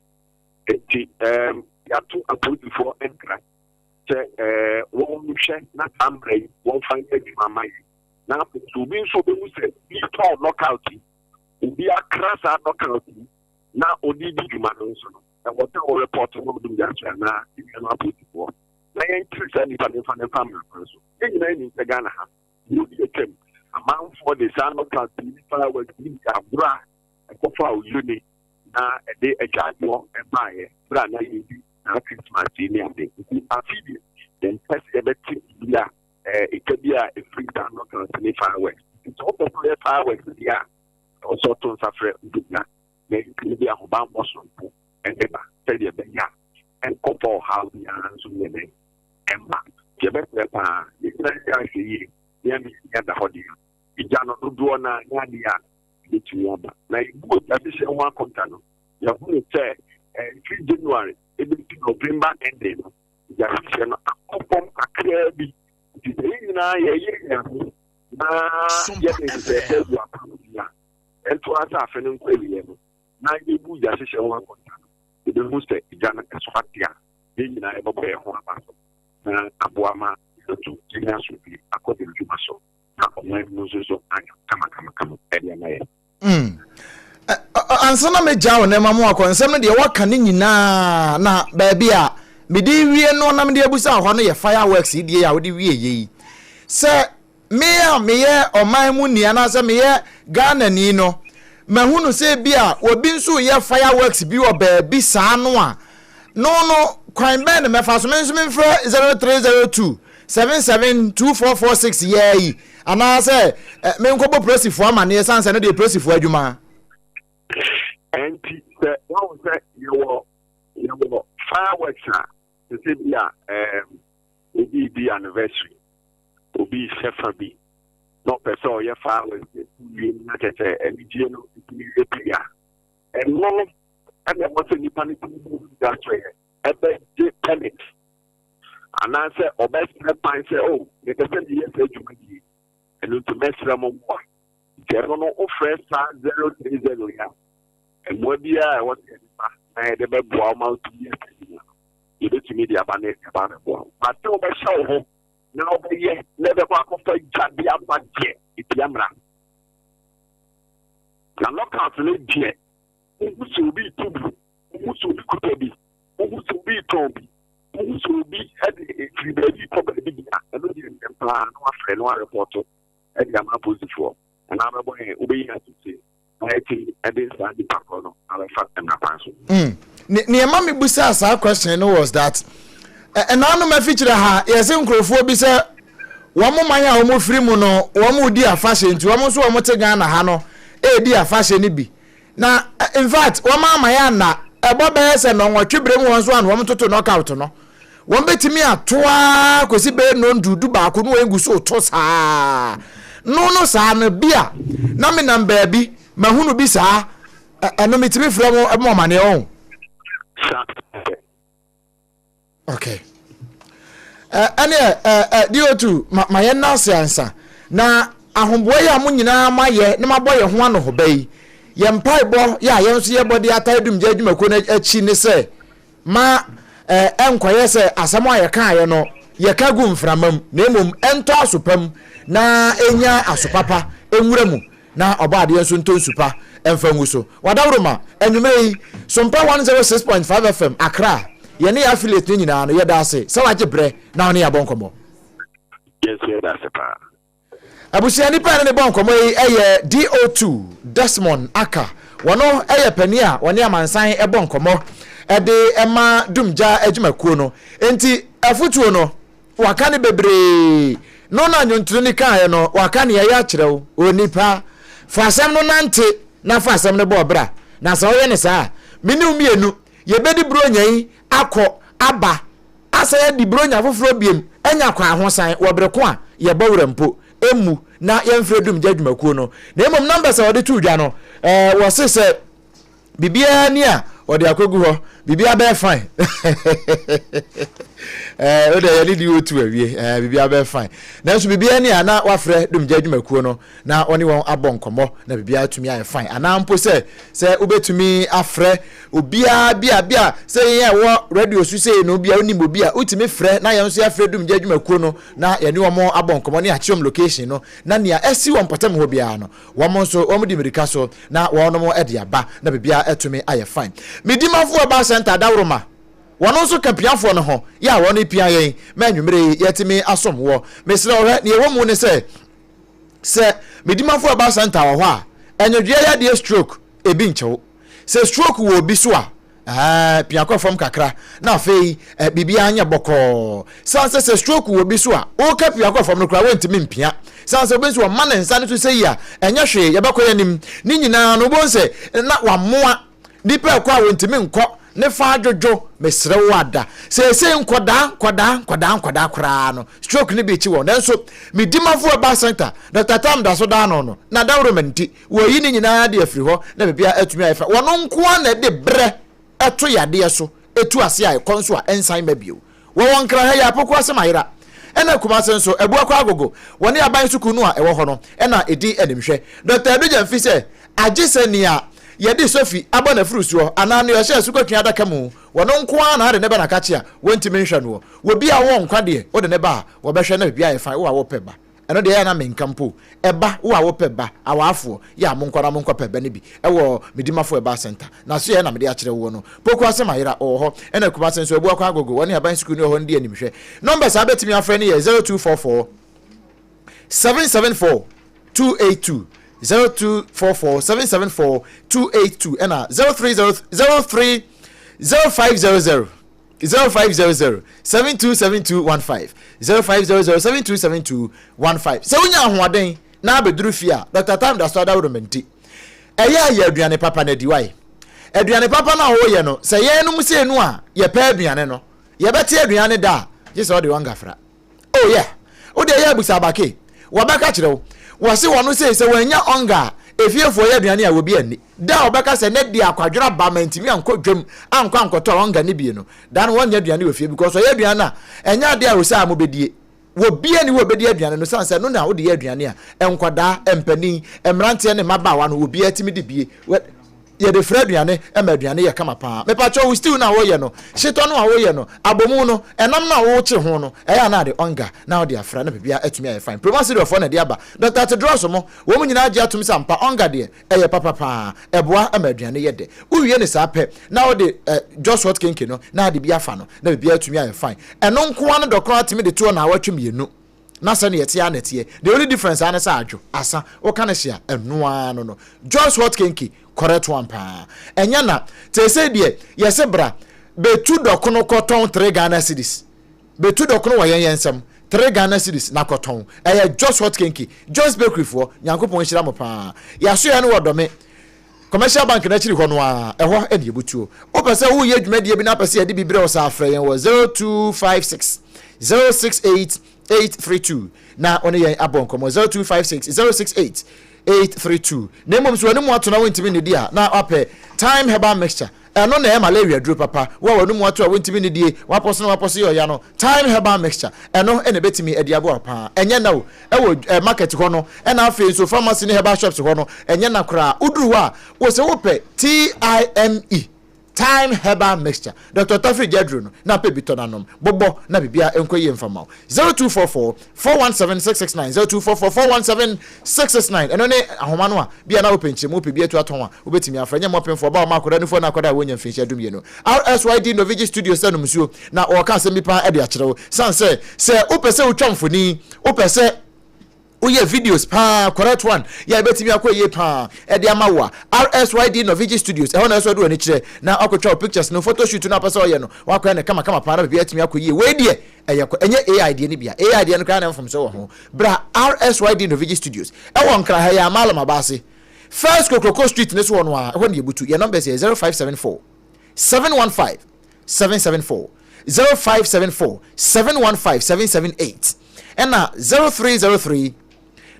Nti um, yɛato apolisifoɔ nkra sɛ eh, wɔnhwɛ na saa mmerɛ yi wɔmfa nyɛ adwuma ma yɛn. Na afei nso obi nso ɔbɛhu sɛ bi tɔn knockout yi, obi akra saa knockout yi na ɔde di dwuma no nso no, ɛwɔ sɛ wɔrepɔto na ɔdum gya anaa nnuanom apolisifoɔ na yɛnkyere saa nipa no mfa no mfa mmara kwan so. Yɛn nyinaa nim sɛ Ghana ha, bere bi atwam, amanfoɔ de saa knockout yi ne fireworks yi di agorɔ a ɛkɔfaa oyone na ɛde agyaadwoɔ baeɛ berɛ a na yɛredi saa Christmas yi ne ade. Nti afe deɛ, yɛmpɛ sɛ yɛbɛte biribi a ɛka bi a ɛfiri saa knockout ne fireworks. Nti sɛ wopɛ sɛ woyɛ fireworks deɛ a, ɛwɔ sɛ ɔto nsa frɛ Odogya na yɛtumi de ahobammɔ soronko de ba sɛdeɛ ɛbɛyɛ a ɛnkɔfa ɔhaw biara nso nyɛ dɛn ɛmma. Nti yɛbɛsrɛ paa, yɛn nyinaa nyɛ ahwɛyie na yɛama yɛn ani ada hɔ deɛ egya no dodoɔ no ara nyɛ adeɛ a ɛbɛtumi aba. Na yɛbu ogya hyehyɛ ho akonta no, yɛhunu sɛ ɛfiri January ɛbɛsi November ending no, ogya hyehyɛ no akɔ fam kakraa bi. Nti sɛ yɛn nyinaa yɛyɛ yɛn ho na yɛde nhyehyɛe agu apam bi a, ɛnto ara sɛ afe no nkɔ awieɛ no, na yɛbu gya hyehyɛ ho akonta no, yɛbɛhu sɛ gya no ɛso ate a, yɛn nyinaa yɛbɛbɔ yɛn ho aba so na aboa ma yɛatu yɛn asomdwie akɔ yɛn adwuma so na ɔman mu nso so ayɛ kamakamakama ɛde ama yɛn. Mm. Ansa na megya wo nneɛma mu akɔ nsɛm no deɛ wɔka ne nyinaa na baabi a mede wie no na mede abusa hɔ no yɛ fireworks yi deɛ a wode wie yɛ yi sɛ Me a meyɛ ɔman mu ni anaasɛ meyɛ Ghanani no, mahunu sɛ ebi a obi nso reyɛ fireworks bi wɔ baabi saa no a, no no, kwan bɛn na mɛfa so? Me nso memfrɛ 0302 77 2446 yɛɛ yi anaasɛ menkɔbɔ polisifoɔ amanneɛ sane sɛ no deɛ polisifoɔ adwuma. Ɛnti sɛ wɔn sɛ yɛwɔ yɛwɔ fireworks a te sɛ bi a ɛɛm obi redi anniversary, obi rehyɛ fa bi na ɔpɛ sɛ ɔyɛ fireworks de to wiem na kyerɛ sɛ anigyeɛ no tumi wie pɛyɛ a, ɛno no ɛna ɛwɔ sɛ nipa no tumi bu da so yɛ ɛbɛgye permit anaasɛ ɔbɛsrɛ kwan sɛ o oh, mepɛ sɛ meyɛ saa dwumadie ɛno nti mɛsrɛ mo mmoa nti ɛno no wofrɛ saa 030 yi a mmoa biara a ɛwɔ sɛ yɛde ba na yɛde bɛboa wo ma wotumi yɛ saa adwuma no yɛbɛtumi de aba na yɛde aba abɛboa wo. But sɛ wobɛhyɛ wo ho na wobɛyɛ na ɛbɛkɔ akɔfa gya de aba deɛ, ɛtia mmara. Na knockout no deɛ, wohu sɛ obi reto bi, wohu sɛ obi kuta bi, wohu sɛ obi retɔn bi, wohu sɛ obi de ɛfiri baabi rekɔ baabi deɛ a, ɛno deɛ ntɛm paa na wafrɛ na warepɔto de ama apolisifoɔ anaa bɛbɔ yɛn, wobɛyi asese. na yɛatumi de saa nipa korɔ no abɛfa mmara kwan so. Mm. Nea ɛma mebusaa saa question no was that ɛnanom afikyerɛ ha yɛse nkurɔfoɔ bi sɛ wɔn man a wɔn firi mu no wɔn redi afahyɛ nti wɔn nso wɔn te Ghana ha no ɛredi afahyɛ no bi na in fact wɔn ama yɛ anna ɛbɔ bɛyɛ sɛ nnɔnwɔtwe berɛ mu wɔn nso ano wɔn toto knockout no Wɔn bɛtumi ato ara kɔsi bɛyɛ nnɔndu du baako na wɔn gu so reto saa. No no saa no bi a na menam baabi mahunu bi saa ɛno metumi frɛ mo mo amaneɛ wɔn. Saa pɛpɛɛpɛ. Okay. Ɛneɛ DO2 ma, ma yɛn ase ansa. Na ahoboa yi a mo nyinaa moayɛ na moabɔ yɛn ho anohoba yi, yɛn mpaebɔ yɛ a yɛn nso yɛbɔ de atae dumgya adwumakuo no akyi ne sɛ ma ɛnkɔyɛ sɛ asɛm a yɛkaeɛ no yɛka gu mframa mu, na mmom ɛntɔ aso pa mu na ɛnya aso papa nwura mu na Ɔbɔadeɛ nso ntɔ nsu pa mfa ngu so. Wadaworoma, anwummerɛ yi, Sompa 106.5 FM, Accra, yɛne yɛn affiliate no nyinaa no, yɛda ase sɛ wagye berɛ na wo ne yɛn abɔ nkɔmmɔ. Yɛn nso yɛda ase paa. Abusua nipa a yɛne no bɔ nkɔmmɔ yi yɛ DO2 Desmond Aka. Wɔno yɛ panin a wɔne amansan bɔ nkɔmmɔ de ma Dumgya adwumakuo no. Enti afutuo no, Waka no bebree. No na nnwontononi kaeɛ no, waka nea ɛyɛ akyerɛ wo. Onipa, fa asɛm no nante na fa asɛm no bɔ ɔbra. Na sɛ woyɛ no saa a, me ne wo mmienu, yɛbɛdi Buronya yi akɔ aba, asan adi Buronya foforɔ biom, anya akwahosan wɔ bere ko a yɛbɔ werɛ mpo mmu na yɛmfrɛ Dumgya adwumakuo no. Na mmom numbers a wɔde too dwa no, eh, wɔse sɛ Biribiara ni a wɔde akɔgu hɔ, biribiara bɛyɛ fine. Eh, wo deɛ yɛne di otu awie, eh, biribiara bɛyɛ fine. Nanso biribiara ni a na wafrɛ dumgya adwumakuo no na wɔne wɔn abɔ nkɔmmɔ na biribiara atumi ayɛ fine. Anaa mpo sɛ sɛ wobɛtumi afrɛ obiara bi a bi a sɛ yɛn a ɛwɔ radio so sei no bi a wonim obi a wotumi frɛ na yɛn nso yɛafrɛ dumgya adwumakuo no na yɛne wɔn abɔ nkɔmmɔ ne akyerɛ wɔn location no na nea asi wɔ mpɔtam hɔ biara no Wɔn nso wɔn di mirika so na wɔnom de aba na biribiara atumi ayɛ fine. Me dimafoɔ baa center adaworoma wɔn nso ka piafoɔ no ho yɛ a wɔn repia yɛn ma anwummere yi yɛatumi asom woɔ. Mesrɛ wo hwɛ nea ɛwɔ mu ne sɛ sɛ me dimafoɔ baa center wɔ hɔ a ɛnwodwoeɛ yadeɛ stroke ebi nkyɛ wo. Sɛ stroke wɔ obi so a, ɛɛ, pia kɔ fam kakra, na afei ɛ, biribiara nyɛ bɔkɔɔ. San sɛ sɛ stroke wɔ obi so a, woka pia kɔ fam no koraa wontumi mpia. San sɛ obi nso wɔma ne nsa no so sɛ yi a, ɛnyɛ hwee, yɛbɛkɔ yɛn anim. Ne nyinaa no, wobɛhu sɛ na wamoa. Nipa ɛkɔ a wɔntumi nkɔ, ne fa adwodwo, mesrɛ wo ada. Seesei nkɔdaa, nkɔdaa, nkɔdaa, nkɔdaa koraa no, stroke no bi rekyi wɔn. Nanso, me dimafo ɛba center, Dr. Tam da so da ano no, na dawuroma nti, Wɔayi ne nyinaa de afiri hɔ na biribiara atumi ayɛ fɛ. Wɔn nko ara na ɛde berɛ to yadeɛ so, ɛtu ase a ɛkɔ nso a ɛnsan mma bio. Wɔwɔ Nkran ha yi, Apoko ase Mayera, ɛna Kumase nso, Abuakwa Agogo, wɔne aban sukuu no a ɛwɔ hɔ no na ɛdi animhwɛ. Dɔkta Adu Gyamfi sɛ, agye sɛ nea yɛde sofi abɔ n'afuru soɔ anaa nea ɔhyɛ asukɔtweaa adaka mu, wɔn nko ara na ade ne ba na kakye a wɔntumi nhwɛ noɔ. Wɔ bi a ɔwɔ nkwa deɛ, wode ne ba a, wɔbɛhwɛ na biribiara ayɛ fine, wo a wopɛ ba. Ɛno deɛ ɛyɛ a na menka mpo. Ɛba, wo a wopɛ ba, awaafoɔ, yɛ a monkɔ na monkɔ pɛ ba no bi wɔ Medimafo Herbal Centre. N'asoɛeɛ na mede akyerɛ woɔ no. Poku Asɛm Ayera, ɔwɔ hɔ. Ɛna Kumase nso, Abuakwa Agogo, wɔne Aban Sukuu no wɔ hɔ no di animhwɛ. Numbers a wobɛtumi afrɛ no yɛ 0244 774 282, 0244 774 282, ɛna 030 03 0500 0500 727215 0500 727215 Sɛ wonya ahoɔden na abɛduru fie a, Dr. Time da so adaworoma nti, ɛyɛ a yɛ aduane papa no adi. Wae? Aduane papa no a woyɛ no, sɛ yɛnom sei no a yɛpɛ aduane no, yɛbɛte aduane da a, gye sɛ wode ɔnga fra. Oh yeah. Wo deɛ yɛ abusa abake. Wɔbɛka kyerɛ wo. Wɔse wɔno sei sɛ wɔannya ɔnga a, efiefoɔ yɛ aduane a wɔbi anni. Da a wɔbɛka sɛ nɛ deɛ akwadworɔ aba mantumi ankɔ dwam ankɔ ankɔtɔ ɔnga no bie no, da no wɔnyɛ aduane wɔ fie because ɔyɛ aduane no a, ɛnyɛ adeɛ a ɔsɛ a mobɛdie. Wɔbia ni hɔ a ɔbɛdi aduane no sane sɛ ɛno na wode yɛ aduane a, nkwadaa, mpanin, mmeranteɛ ne mmabaawa no obiara tumi di bie. Yɛde fra aduane ma aduane yɛ kama paa. Mepakyɛw wo stew no a woyɛ no, hyetɔ no a woyɛ no, abomu no, ɛnam no a wokye ho no, ɛyɛ a na ade ɔnga na wode afra na biribiara atumi ayɛ fine. Proma Cerealfoɔ na ɛde aba. Dɔkta Tedros mo, wɔn nyinaa gye atom sɛ ampa ɔnga deɛ, ɛyɛ papa paa. Ɛboa ma aduane yɛ dɛ. Wowie no saa pɛ na wode eh, Jos Hot Kenke no na ade bi afa no na biribiara atumi ayɛ fine. Ɛno nko ara no dɔkono atumi de toɔ naawɔtwe mmienu. Na sɛnea ɛteɛ ara na ɛteɛ. The only difference ara ne sɛ adwo, asa, woka no hye a, ɛno ara no no. Joyce Hot Kenke, correct one paa. Ɛnyɛ na, seesei deɛ, yɛse bra, bɛtu dɔkono kɔtɔn 3 Ghana cedis. Bɛtu dɔkono wɔ yɛn yɛn nsam, 3 Ghana cedis na kɔtɔn. Ɛyɛ Joyce Hot Kenke. Joyce Bakery foɔ, Nyankopɔn nhyira mo paa. Yɛasoɛɛ no wɔ Dɔme. Commercial Bank no akyiri hɔ no ara, ɛhɔ na yɛbutuo. Wopɛ sɛ woyɛ dwumadie bi na apɛ sɛ yɛde bi brɛ wo saa frɛ yɛn wɔ 0256 068 832 na wo ne yɛn abɔ nkɔmmɔ. 0256 068 832. Na mmom sɛ w'anum ato na wontumi nnidi a, na wapɛ Thyme Herbal Mixture. Ɛno na ɛyɛ malaria aduro papa. Wo a w'anum ato a wontumi nnidie, w'apɔso na w'apɔso yɛ ɔya no, Thyme Herbal Mixture, ɛno na ɛbɛtumi adi aboa wo paa. Ɛnyɛ nna o, ɛwɔ eh, market hɔ no, ɛna afei nso pharmacy ne herbal shops hɔ no, ɛnyɛ nna koraa. Woduru hɔ a, wo sɛ wopɛ TIME, Thyme Herbal Mixture, Doctor Tafiri gya aduro no na pɛ bi tɔ na nom. Bobɔ na biribiara nkɔ yie mfa ma wo. 0244 417 669, 0244 417 669, ɛno ne ahoma no a bia na wopɛ nkyerɛmu, wopɛ bi atu atɔn a, wobɛtumi afrɛ. Nyɛ mmɔpemfoɔ, ɔbaa, ɔma, akwadaa nufoɔ ne akwadaa a wɔnnya mfinhyia dumienu. RSYD Novigi Studios anom nsuo na wɔreka asɛm bi paa de akyerɛ wo. Sane sɛ, sɛ wopɛ sɛ wotwa mfoni, wopɛ sɛ woyɛ videos paa, correct one, yɛ a ɛbɛtumi akɔ yie paa ɛde ama wo a, RSYD Novigi Studios, ɛhɔ na ɛsɛ ɔde w'ani kyerɛ na wakɔtwa wo pictures no, photo shoot no a wopɛ sɛ ɔyɛ no, wakɔyɛ no kamakama paa na biribiara atumi akɔ yie. Wei deɛ, ɛyɛ kɔ, ɛnyɛ AI deɛ no bia. AI deɛ no koraa na mfomsoɔ wɔ ho. Bra RSYD Novigi Studios, ɛwɔ Nkran ha yi ara, Mallam Abaase, First Kokroko Street no so hɔ no ara, ɛhɔ na yɛbutu. Yɛn numbers yɛ 0574 715 774, 0574 715 778, ɛna 0303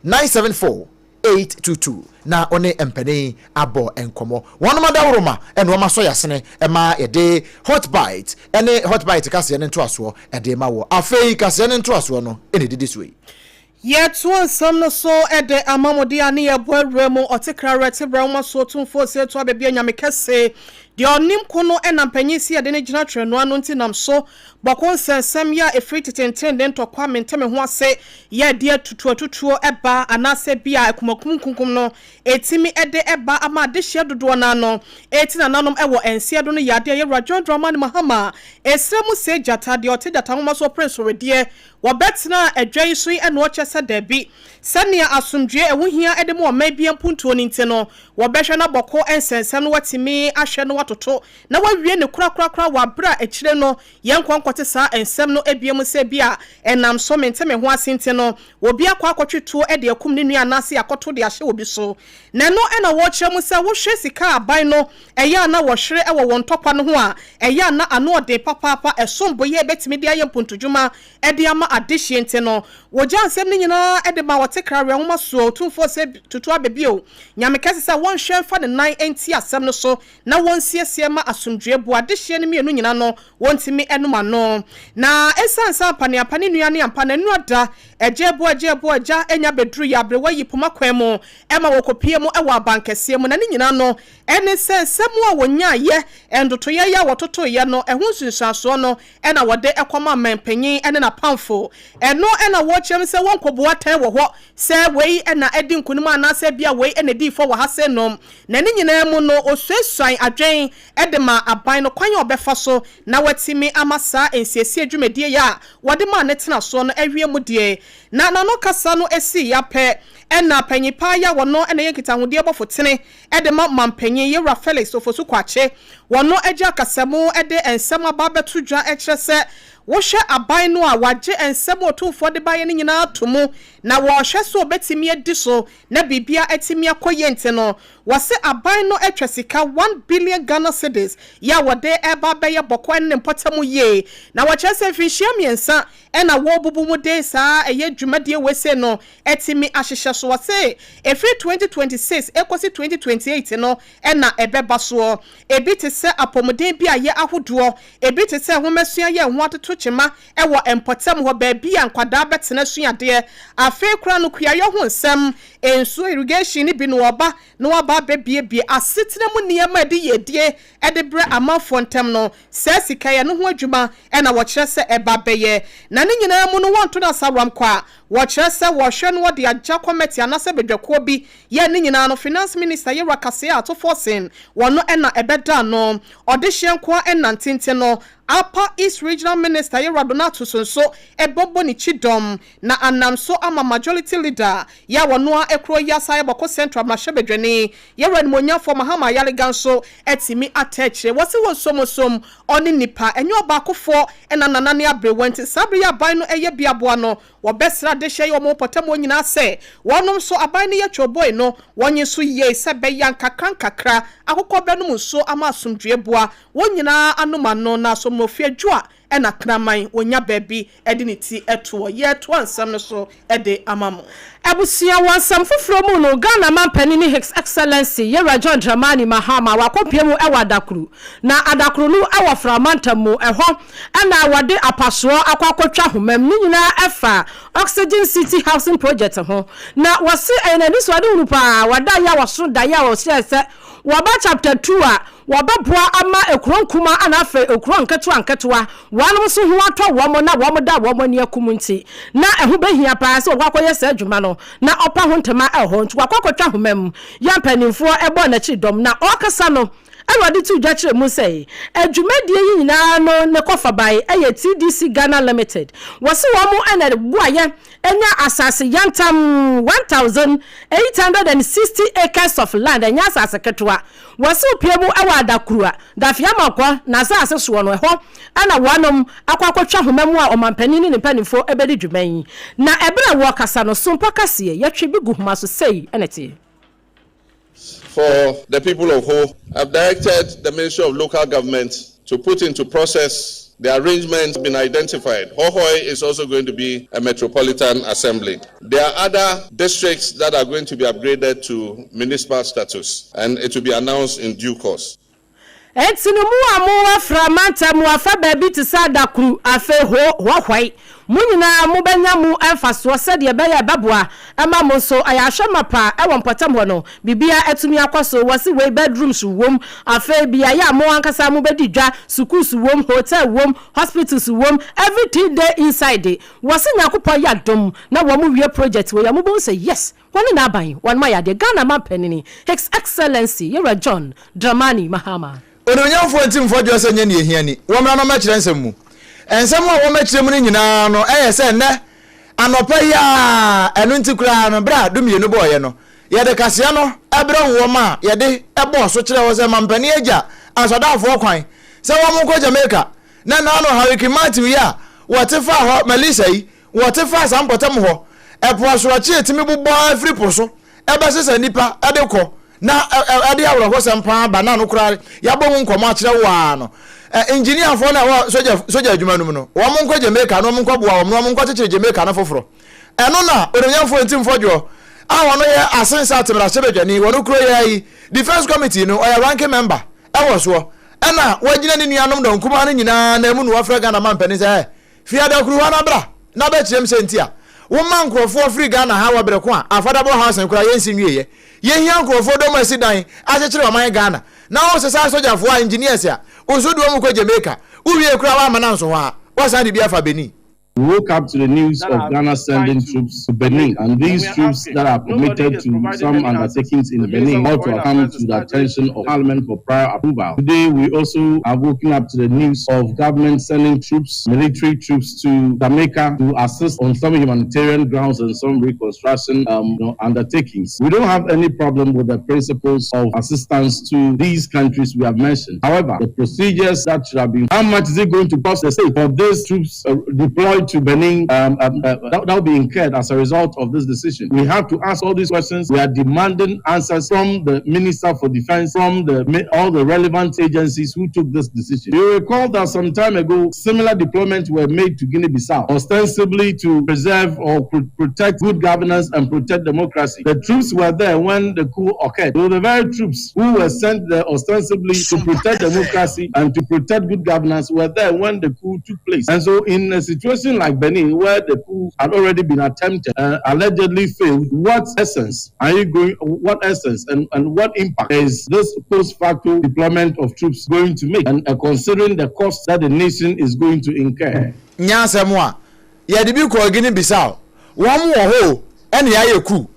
974 822 na ɔne mpanin abɔ nkɔmmɔ. Wɔnom adaworoma ɛna wɔn asɔ yasene ɛma yɛde Hot Bite ɛne Hot Bite kaseɛ no ntoasoɔ ɛde ma wɔ. Afei kaseɛ no ntoasoɔ no ɛna ɛdidi soɔ yi. Yɛtoa nsɛm no so de ama mo de a ne yɛbɔ awura mu, ɔte kra werɛ te brɛ nwoma soɔ tumfoɔ ɔsie to abɛbi anyame kɛse deɛ ɔnim ko no ɛna mpanyin si yɛde no gyina twerɛnoa no nti nam so bɔko nsɛnsɛm yɛ a ɛfiri tete ntenede ntɔkwa mente me ho ase yɛ ɛde atutuo atutuo ɛba anaasɛ bi a akumakum nkunkum no ɛtumi ɛde ɛba ama adehyeɛ dodoɔ no ano ɛti nananom ɛwɔ ɛnseɛ do no yɛ adeɛ yɛwura John Dramani Mahama ɛsrɛ mu see gyata deɛ ɔte gyata nwoma so ɔpere nsowedeɛ Wɔbɛtenaa adwa yi so yi ɛna ɔkyɛ sɛ dabi. Sɛnea asomdwoeɛ ɛho hia de ma ɔman biara mpuntuo no nti no, wɔbɛhwɛ na bɔko nsɛnsɛm no wɔatumi ahwɛ na wɔatoto na wɔawie no korakorakora wɔ aberɛ a akyire no yɛnkɔ nkɔte saa nsɛm no biom sɛ ebia ɛnam so mente me ho ase nti no obi akɔ akɔtwe tuo de akum ne nua anaase akɔto de ahyɛ obi so. Na ɛno na wɔrekyerɛ mu sɛ wohwɛ sika a aban no ɛyɛ a na wɔhwere wɔ wɔn ntɔkwa no ho a, ɛyɛ a na ano ɔden papaapa, ɛsom bo yɛ ebetumi de ayɛ mpuntudwuma de ama adehyeɛ nti no, wɔgyaa nsɛm no nyinaa de maa wɔte Krawe Nwoma soɔ Otumfoɔ Osei Tutu Abɛ bio, Nyame kɛse sɛ wɔnhwɛ mfa ne nan nti asɛm no so na wɔnsiesie ma asomdwoeɛ bu adehyeɛ no mmienu nyina no wɔntumi nnom ano. Na ɛsiane sɛ ampa ne ampa ne nua ne ampa na nnura da agya abu agya abu agya anya bɛduru yɛ aberewa yi poma kwan mu ma wɔkɔpie mu wɔ abankɛseɛ mu na ne nyina no Ɛne sɛ, nsɛm a wɔnyaeɛ, ntotoeɛ yi a wɔtotoeɛ no, ɛho nsunsuansoɔ no na wɔde kɔma manpanin ne n'apamfo. Ɛno na wɔkyerɛ mu sɛ wɔnkɔbu atɛn wɔ hɔ sɛ wei na adi nkonim anaasɛ ebia wei na ɛdii fɔ wɔ ha sei nom. Na ne nyinaa mu no, ɔsuasuae adwene de maa aban no kwan a ɔbɛfa so na watumi ama saa nsiesie dwumadie yi a wɔde maa no tena soɔ no awie mu deɛ. Na n'ano kasa no sii ya pɛ na panyin paa yi a ɔno na ɛyɛ nkitahodie bɔfo tene de ma Mampanyin Yewura Felix Ofosu Kwakye. Wɔno agye akasamu de nsɛm aba abɛto dwa kyerɛ sɛ wohwɛ aban no a wagye nsɛm a Otumfoɔ de baeɛ no nyinaa ato mu na wɔrehwɛ sɛ ɔbɛtumi adi so na biribiara atumi akɔ yie nti no wɔse aban no atwa sika one billion Ghana cedis yɛ a wɔde reba abɛyɛ bɔkɔ ne ne mpɔtam yie na wɔkyerɛ sɛ mfinhyia mmiɛnsa na wɔrebubu mu de saa ɛyɛ dwumadie wei sei no atumi ahyehyɛ so. Wɔse ɛfiri 2026 ɛkɔsi 2028 no na ɛbɛba soɔ. Ebi te sɛ apɔmuden beaeɛ ahodoɔ, ebi te sɛ nwomasua yɛ ho atoto kyema wɔ mpɔtam hɔ, baabi a nkwadaa bɛtena sua adeɛ. Afei koraa no kuayɔ ho nsɛm, nsuo, irrigation, no bi no wɔba na wɔaba abɛbuebue asetena mu nneɛma a ɛde yiedie de brɛ amanfoɔ ntɛm no, saa sika yi ɛno ho adwuma na wɔkyerɛ sɛ ɛba bɛyɛ. Na ne nyinaa mu no wɔnto no asaworam kwa. Wɔkyerɛ sɛ wɔhwɛ no wɔde agya kɔmɛte anaasɛ badwakuo bi yɛ ne nyinaa no Finance Minister Yewura Kasea Ato Forson wɔno na ɛbɛda ano. Ɔdehyeɛ nkoa nnante nti no Upper East Regional Minister Yewura Donatus nso bɛbɔ ne kyidɔm na anam so ama Majority Leader yɛ a wɔno ara kuro yi asan ayɛ Bawku Central mmarahyɛbadwani Yewura Animuonyamfoɔ Mahama Ayariga nso atumi ata akyire. Wɔse wɔnsom nsom ɔne nnipa, ɛnyɛ ɔbaakofoɔ na nana ne aberewa nti saa bere yi aban no ɛyɛ bi aboa no, wɔbɛsrɛ adehyeɛ yi wɔn mpɔtam hɔ nyinaa sɛ wɔnom nso aban no yɛ twoboi no wɔnye so yie sɛ ɛbɛyɛ a nkakra nkakra akokɔ bɛnom nsuo ama asomdwoeɛ boa wɔn nyinaa anom ano na asomdwoeɛ dwo a. na kraman wɔnya baabi de ne ti toɔ. Yɛretoa nsɛm no so de ama mo. Abusua, Wɔ nsɛm foforɔ mu no, Ghana manpanin ne His Excellency Yewura John Dramani Mahama wakɔpue mu wɔ Adakru. Na Adakru no wɔ Fra mantam mu, ɛhɔ na wɔde apasoɔ akɔ akɔtwa homam. Ne nyinaa ɛfa Oxygen City Housing Project ho. Na wɔse ɛyɛ n'anisoadehunu paa, wɔda yɛ a wɔso daeɛ a wɔhyɛɛ sɛ wɔba chapter 2 a, Wɔbɛboa ama ekuro nkumaa na afei nkuro nketewa nketewa wɔnom nso ho atɔ wɔn na wɔn da wɔn ani akum nti na ɛho bɛhia paa sɛ wɔkɔ akɔyɛ saa adwuma no na ɔpɛ ho ntɛma ɛwɔ hɔ nti wakɔ akɔtwa homa mu yɛ mpaninfoɔ ɛbɔɔ n'akyiri dɔm na ɔrekasa no ɛna ɔde too dwa kyerɛ mu sɛ adwumadie yi nyinaa no ne kɔfabae ɛyɛ TDC Ghana Limited wɔse wɔn ɛna boayɛ nya asase yantam 1,860 acres of land ɛnyɛ asase ketewa Wɔsew pie mu wɔ Adakrua, Dafeamɔkɔ, n'asase soɔ no, ɛhɔ na wɔnom akɔ akɔtwa homa mu a ɔmanpanin ne ne mpanimfoɔ bɛdi dwuma yi. Na ɛberɛ a wɔrekasa no, Sompa kaseɛ, yɛtwe bi gu homa so sei na ɛteɛ. For the people of Ho, I've directed the Ministry of Local Government to put into process the arrangements been identified. Hohoe is also going to be a metropolitan assembly. There are other districts that are going to be upgraded to municipal status, and it will be announced in due course. Enti no mo a mowɔ Afra mantam mu afa baabi te sɛ Adakru, afei Ho, Hohoe, mo nyinaa mobɛnya mu mfasoɔ sɛdeɛ ɛbɛyɛ a ɛbɛboa ma mo nso ayɛ ahwɛ mapa wɔ mpɔtam hɔ no, biribiara atumi akɔ so. Wɔse wei bedrooms wom, afei beaeɛ a mo ankasa mobɛdi dwa, sukuus wom, hotel wom, hospitals wom, everything dey inside. Wɔse Nyankopɔn yɛ adom na wɔn wie project wei a, mobɛhu sɛ yes, wɔne n'aban, wɔn ayɛ adeɛ. Ghana manpanini, His Excellency Yewura John Dramani Mahama. Onuonyamfoɔ nti mfa dwoɔ sɛ nyɛ nea ɛhia ni, wɔmmra na wɔmmɛkyerɛ nsɛm mu. Nsɛm a wɔmmɛkyerɛ mu no nyinaa no yɛ sɛ nnɛ anɔpa yi ara, ɛno nti koraa no berɛ a dumienu bɔeɛ no, yɛde kaseɛ no brɛ woɔ ma yɛde bɔɔ so kyerɛɛ hɔ sɛ mampanin agya asɔdaafoɔ kwan sɛ wɔnkɔ Jamaica na nnaano Hurricane Matthew yi a wɔte faa hɔ, Melissa yi, wɔte faa saa mpɔtam hɔ, ɛpo asorɔkye a ɛtumi bobɔ ara firi po so ɛbɛsesa nnipa de kɔ na ɛde awerɛhosɛm paa ba na no koraa yɛabɔ ho nkɔmmɔ akyerɛ wo ara no. Engineerfoɔ no a ɛwɔ sogya sogya adwuma no mu no, wɔn nkɔ Jamaica na wɔn nkɔboa wɔn na wɔn nkɔkyekyere Jamaica no foforɔ. Ɛno na Onimnyamfoɔ Ntim Fɔdwoɔ a ɔno yɛ Asensa Atemrahyɛbadwani wɔ no kuro yi ara yi Defence Committee no ɔyɛ ranking member ɛwɔ soɔ ɛna wagyina ne nuanom dɔm kumaa no nyinaa nan mu na wafrɛ Ghana manpanin sɛ ɛ Fi adakuruwa no bra na bɛkyerɛ me sɛ nti a woma nkurɔfoɔ firi Ghana ha wɔ bere ko a affordable housing koraa yɛnsi nwieɛ. Yɛhia nkurɔfoɔ dɔm asi dan akyekyere ɔman Ghana na wosesa asogyafoɔ a engineers a woso de wɔn kɔ Jamaica wowie koraa woamma no anso hɔ a woasan de bi afa Benin. We woke up to the news of Ghana sending troops to Benin, and these troops that are committed to some undertakings in Benin ought to have come to the attention of Parliament for prior approval. Today, we also have woken up to the news of government sending troops, military troops, to Jamaica to assist on some humanitarian grounds and some reconstruction um, you know, undertakings. We don't have any problem with the principles of assistance to these countries we have mentioned. However, the procedures that should have been, how much is it going to cost the state for these troops deployed to Benin um, um, uh, that, that will be incurred as a result of this decision? We have to ask all these questions. We are demanding answers from the Minister for Defense, from the all the relevant agencies who took this decision. You recall that some time ago, similar deployments were made to Guinea-Bissau, ostensibly to preserve or protect good governance and protect democracy. The troops were there when the coup occurred. They were the very troops who were sent there ostensibly to protect democracy and to protect good governance were there when the coup took place. And so, in a situation like Benin, where the coup had already been attempted, allegedly failed, what essence are you going? What essence and, and what impact is this post facto deployment of troops going to make? And uh, considering the cost that the nation is going to incur. Nyɛ asɛm a yɛde bi kɔɔ Guinea Bissau, wɔn wɔ hɔ o, ɛna yɛayɛ coup.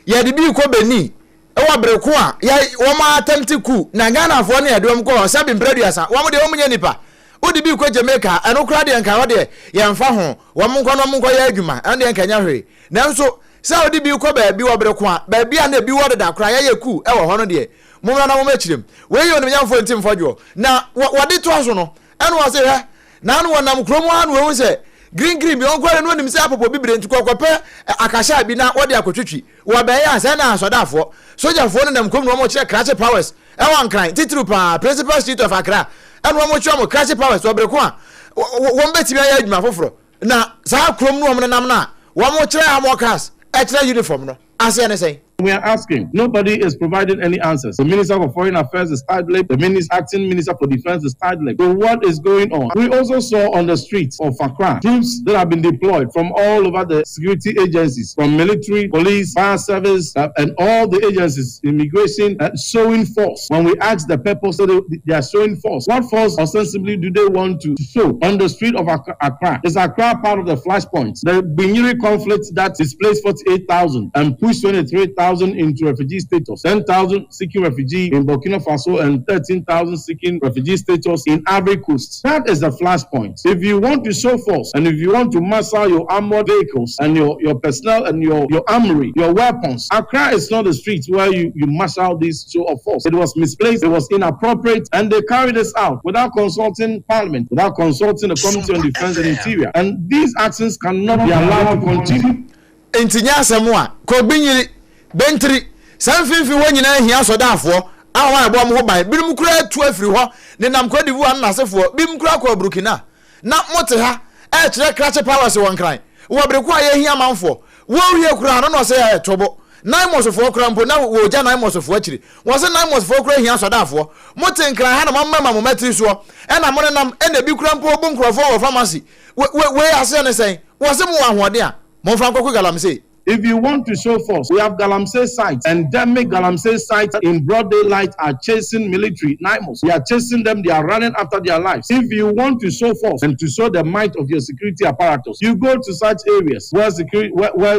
Yɛde bi rekɔ Benin wɔ bere ko a yɛ wɔn attempt coup na Ghanafoɔ ne yɛde wɔn kɔ hɔ sɛbi mpere aduasa, wɔn deɛ wɔn nyɛ nipa. Wode bi rekɔ Jamaica a, ɛno koraa deɛ nka hɔ deɛ yɛmfa ho, wɔn nkɔ na wɔn nkɔyɛ adwuma, ɛno deɛ nka ɛnyɛ hwee. Nanso sɛ wode bi rekɔ baabi wɔ bere ko a baabi a na ebi wɔ deda koraa yɛayɛ coup wɔ hɔ no deɛ, mommra na mommɛkyerɛ mu. Wei yɛ onimnyamfoɔ nti mfɔdwoɔ. Na wɔde toa so no, ɛna wɔse hwɛ, na ano wɔnam kurom ara na wɔhu sɛ green green bi, ɔnko ara no onim sɛ apopɔ bibire nti kɔkɔpɛ akahyaa bi na wɔde akɔtwitwi. Wɔbɛyɛ a sɛ na asɔdafoɔ, sogyafoɔ no nam kurom na wɔkyerɛ krakye powers ɛwɔ Nkran, titiriw paa Principal Street of Accra, ɛna wɔkyerɛ wɔn krakye powers wɔ bere ko a Wɔn bɛtumi ayɛ adwuma foforɔ. Na saa kurom no wɔn nenam no a wɔn kyerɛ armor cars ɛkyerɛ uniform no aseɛ ne sɛn? We are asking. Nobody is providing any answers. The Minister for Foreign Affairs is tight-lipped. The minister, acting Minister for Defense is tight-lipped. So what is going on? We also saw on the streets of Accra troops that have been deployed from all over the security agencies, from military, police, fire service, and all the agencies, immigration, showing force. When we ask the purpose, so they are showing force. What force ostensibly do they want to show on the street of Accra? Is Accra part of the flashpoint? The Gbinyiri conflict that displaced 48,000 and pushed 23,000 into refugee status, 10,000 seeking refugee in Burkina Faso and 13,000 seeking refugee status in Ivory Coast. That is the flashpoint. If you want to show force and if you want to marshal your armored vehicles and your personnel and your armory, your weapons, Accra is not the street where you marshal this show of force. It was misplaced, it was inappropriate, and they carried this out without consulting Parliament, without consulting the Committee on Defense and Interior. And these actions cannot be allowed to continue. Nti nyɛ asɛm a kɔgbinyiri bɛntiri saa mfimfini hɔ nyinaa hia sɔdaafoɔ a wɔn a ɛbɔ wɔn ho ban. Binom koraa atu afiri hɔ nenam Cote d'Ivoire no n'asefoɔ, binom koraa kɔ Burkina. Na mote ha ɛrekyerɛ krakye powers wɔ Nkran wɔ bere ko a yɛhia amanfoɔ. Wɔwie koraa no na ɔsɛ yɛ tobo NAIMOSfoɔ koraa mpo na wɔgya NAIMOSfoɔ akyiri. Wɔn sɛ NAIMOSfoɔ koraa hia sɔdaafoɔ. Mote Nkran ha na moamama mo matiri soɔ ɛna mo nenam ɛna ebi koraa mpo bu nkurɔfoɔ wɔ pharmacy. Wei aseɛ ne sɛn? Wɔ sɛ mo wɔ ahoɔden a momfa nkɔkɔ galamsey. If you want to show force, we have Galamsey sites. Endemic Galamsey sites in broad daylight are chasing military, NAIMOS. They are chasing them, they are running after their lives. If you want to show force and to show the might of your security apparatus, you go to such areas where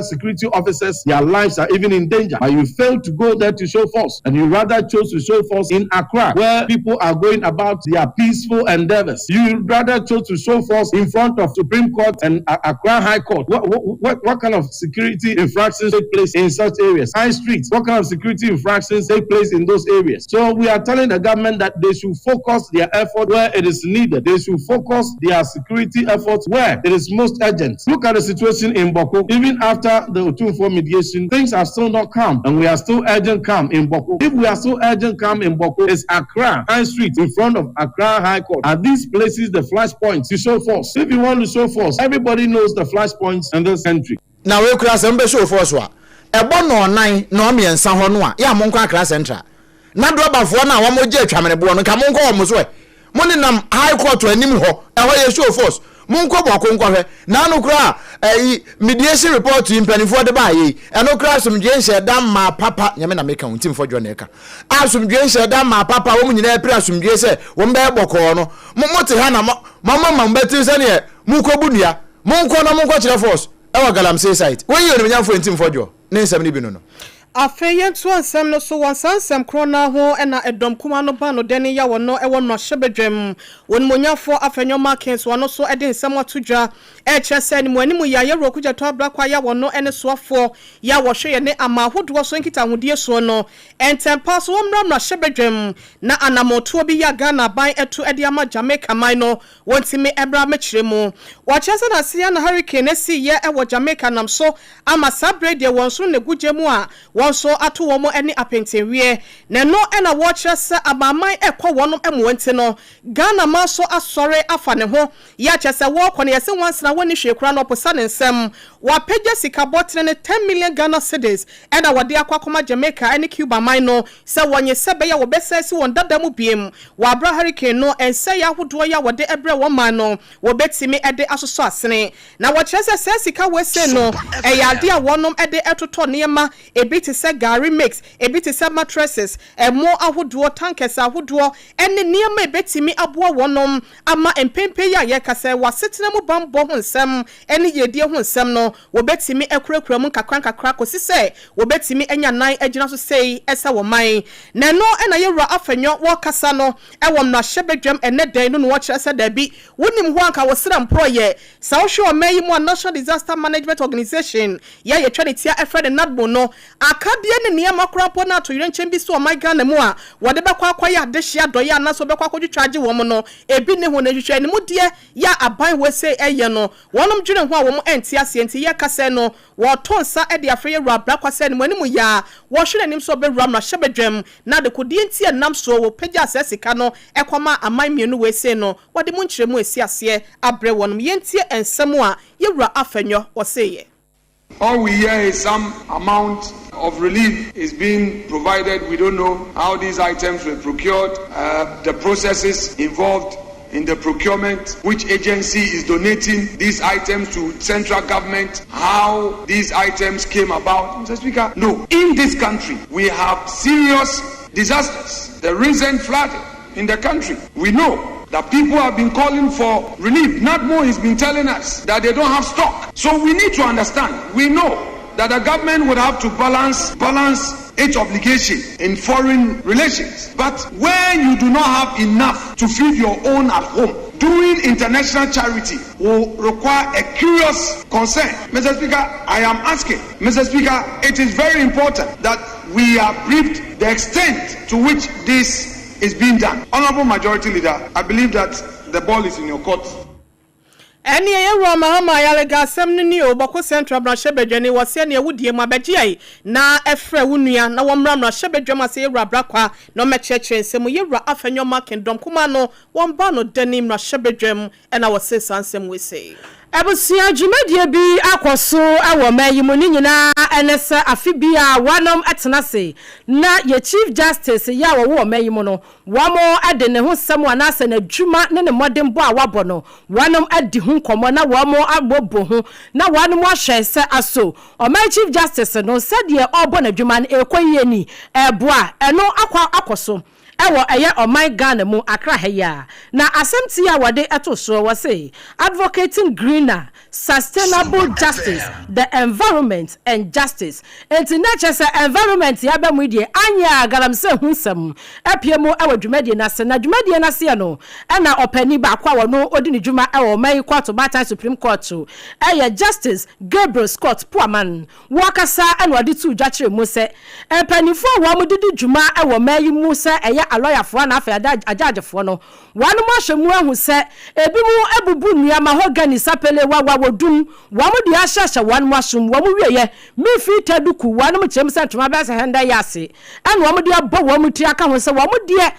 security officers, their lives are even in danger. But you fail to go there to show force. And you rather chose to show force in Accra, where people are going about their peaceful endeavors. You rather chose to show force in front of Supreme Court and Accra High Court. What kind of security infractions take place in such areas? High streets, what kind of security infractions take place in those areas? So we are telling the government that they should focus their effort where it is needed. They should focus their security efforts where it is most urgent. Look at the situation in Bawku. Even after the Otumfuo mediation, things are still not calm, and we are still urgent calm in Bawku. If we are still urgent calm in Bawku, it's Accra High Street in front of Accra High Court. Are these places the flashpoints to show force? If you want to show force, everybody knows the flashpoints in this country. Na wei kura sɛ mbɛ show force a ɛbɔ nɔɔnan nɔɔmiɛnsa hɔ no a yɛ a monkɔ Accra Central na drɔbafoɔ no a wɔn gye atwameneboɔ no nka monkɔ wɔn so ɛ. Mo nenam High Court anim hɔ, ɛhɔ yɛ show force? Monkɔ Bawku nkɔhwɛ naano koraa. Ɛyi mediation report yi mpanimfoɔ de baa yi, ɛno koraa asomdwe nhyɛ da maa papa. Nyame na meka wo ntimfo dwo na ɛka asomdwe nhyɛ da maa papa. Wɔn nyinaa pere asomdwe sɛ wɔn bɛyɛ bɔkɔɔ no. Mo te ha na mo mo mama mo bɛtiri sɛneɛ monkɔ bu nnua. Monkɔ na monkɔ kyerɛ force ɛwɔ galamsey site. Wɔn yi onimnyamfo ntimfo dwo ne nsɛm no bi no. Afei yɛnto nsɛm no so. Wɔn saa nsɛm korɔ no ho ɛna ɛdɔm kuma no ba no dɛne yɛ wɔ no ɛwɔ mmarahyɛbadwam. Wɔnimonyafo Afenyo Markins wɔn nso de nsɛm ato dwa ɛkyerɛ sɛ animu anim yɛ ayɛwuro Okudzeto Ablakwa yɛ wɔ no ne soafoɔ yɛ a wɔhwɛ yɛ ne ama ahodoɔ so nkitahodie soɔ no ntɛmpa so wɔmmra mmarahyɛbadwam na anammɔtoɔ bi yɛ Ghana aban ɛto de ama Jamaica man no wɔntumi ɛbra mɛkyerɛ mu. Wɔkyerɛ sɛ naseɛ na hurricane asi yɛ ɛwɔ Jamaica nam so ama saa berɛ deɛ wɔn nso ne gugye mu a wɔn nso ato wɔn ne apɛntɛnwie na ɛno ɛna wɔkyerɛ sɛ amaaman ɛkɔ wɔn mmoa nti no Ghana man so asɔre afa ne ho yɛ akyɛ sɛ wɔrekɔ no yɛsɛ wansena wɔne hwee koraa na ɔposa ne nsɛm. Wɔapagya sika bɔtene ne 10 million Ghana cedis ɛna wɔde akɔ akɔma Jamaica ne Cuba man no sɛ wɔnyɛ sɛ bɛyɛ wɔbɛsɛ si wɔn dada mu biem wɔabra hurricane no nsɛeɛ ahodoɔ yi a wɔde ɛbrɛ wɔn man no wɔbɛtumi ɛde asosɔ asene. Na wɔkyerɛ sɛ sɛ sika wɔase no ɛyɛ adeɛ a wɔnom ɛde ɛtotɔ nneɛma ebi te sɛ gari mix, ebi te sɛ mattresses, ɛmo ahodoɔ, tankers ahodoɔ ɛne nneɛma ebɛtumi aboa wɔnom ama mpempe yi a yɛka sɛ wɔasetena mu bambɔ ho nsɛm ɛne yiedie ho nsɛm no wɔbɛtumi akurakura mu nkakra nkakra kɔsi sɛ wɔbɛtumi anya nan agyina so sei ɛsɛ wɔ man. Na ɛno ɛna yɛwura Afenyo wɔrekasa no ɛwɔ mmarahyɛbadwam ɛnɛ dan no na wɔkyerɛ sɛ daabi, wonim hɔ anka wɔsrɛ mporɔyɛ sɛ wohwɛ ɔman yi mu a National Disaster Management Organization yɛ yɛtwa ne tia ɛfrɛ ne NADMO no aka. Akadeɛ ne nneɛma koraa mpo na atoyerɛnkyɛm bi si ɔman Ghana mu a wɔde bɛkɔ akɔyɛ adehyeɛ adɔeɛ anaasɛ wɔbɛkɔ akɔtwitwa agye wɔn no, ebi nni ho. Na nhwehwɛanimudeɛ yɛ a aban wei sei ɛyɛ no, wɔnom dwene ho a wɔn ɛnte aseɛ nti yɛreka sɛɛ no, wɔreto nsa de afrɛ Yɛwura Brakwa sɛ animuanimu yɛ a wɔrehwɛ n'anim sɛ ɔbɛwura mmarahyɛbadwam na adekodeɛ nti a ɛnam soɔ wɔpagyaa saa sika no kɔmaa aman mmienu wei sei no, wɔde mu nkyerɛmu asi aseɛ abrɛ wɔnom. Yɛntie nsɛm a Yɛwura Afenyo ɔseeɛ. All we hear is some amount of relief is being provided. We don't know how these items were procured, the processes involved in the procurement, which agency is donating these items to central government, how these items came about. Mr. Speaker, no. In this country, we have serious disasters. The recent flooding in the country, we know that people have been calling for relief. NADMO has been telling us that they don't have stock. So we need to understand. We know that the government would have to balance its obligation in foreign relations. But when you do not have enough to feed your own at home, doing international charity will require a curious concern. Mr. Speaker, I am asking, Mr. Speaker, it is very important that we are briefed the extent to which this is being done. Honorable Majority Leader, I believe that the ball is in your court. Ɛneɛ Yɛwura Mahama Ayariga asɛm no nie o, Bawku Central mmarahyɛbadwani, wɔ sɛ neɛ wodie mu abɛgye na ɛfrɛ wo nua na wɔmmra mmarahyɛbadwam ase Yɛwura Brakwa na ɔmmɛkyerɛkyerɛ nsɛm mu. Yɛwura Afenyo Markin dɔm kuma no wɔmba no dani mmarahyɛbadwam ɛna wɔse saa nsɛm wei sei. Abusua, dwumadie bi akɔ so wɔ ɔman yi mu. Ne nyinaa ɛne sɛ afe bi a wɔnom tena ase na yɛ Chief Justice yɛ a wɔwɔ ɔman yi mu no, wɔn de ne ho sɛm anaasɛ n'adwuma ne ne mmɔdenbɔ a wabɔ no, wɔnom adi ho nkɔmmɔ na wɔn abɔbɔ ho na wɔnom ahwɛ sɛ aso ɔman Chief Justice no, sɛdeɛ ɔrebɔ n'adwuma no, ɛkɔ yie ni ɛboa. Ɛno akɔ so ɛwɔ ɛyɛ ɔman Ghana mu, Accra ha yi a, na asɛm ti a wɔde ɛto soɔ wɔ se "Advocating Greener Sustainable Justice, the Environment and Justice". Nti na kyerɛ sɛ environment yaba mu yi deɛ, anyɛ a galamsey ho nsɛm apue mu ɛwɔ dwumadie n'ase. Na dwumadie n'aseɛ no, ɛna ɔpanin baako a wɔno odi ne dwuma ɛwɔ ɔman yi court baatan, Supreme Court, ɛyɛ Justice Gabriel Scott Pwamang, wɔkasa ɛna ɔde tu dwa kyerɛ mu sɛ mpanimfoɔ a wɔn didi dwuma ɛwɔ ɔman yi mu, sɛ ɛyɛ alɔyafoɔ na afei agyagyefoɔ no, wɔn mo ahyɛ mu ahu sɛ ebi mu abubu nnua, mahogany, sapele, wawa, wɔdum wɔn de ahyehyɛ wɔn mo asom. Wɔn wieɛ mifi ta duku wɔn mo kyerɛ mu sɛ ntoma bɛyɛ sɛ hɛndɛ yɛ ase ɛna wɔn de abɔ wɔn ti aka ho sɛ wɔn deɛ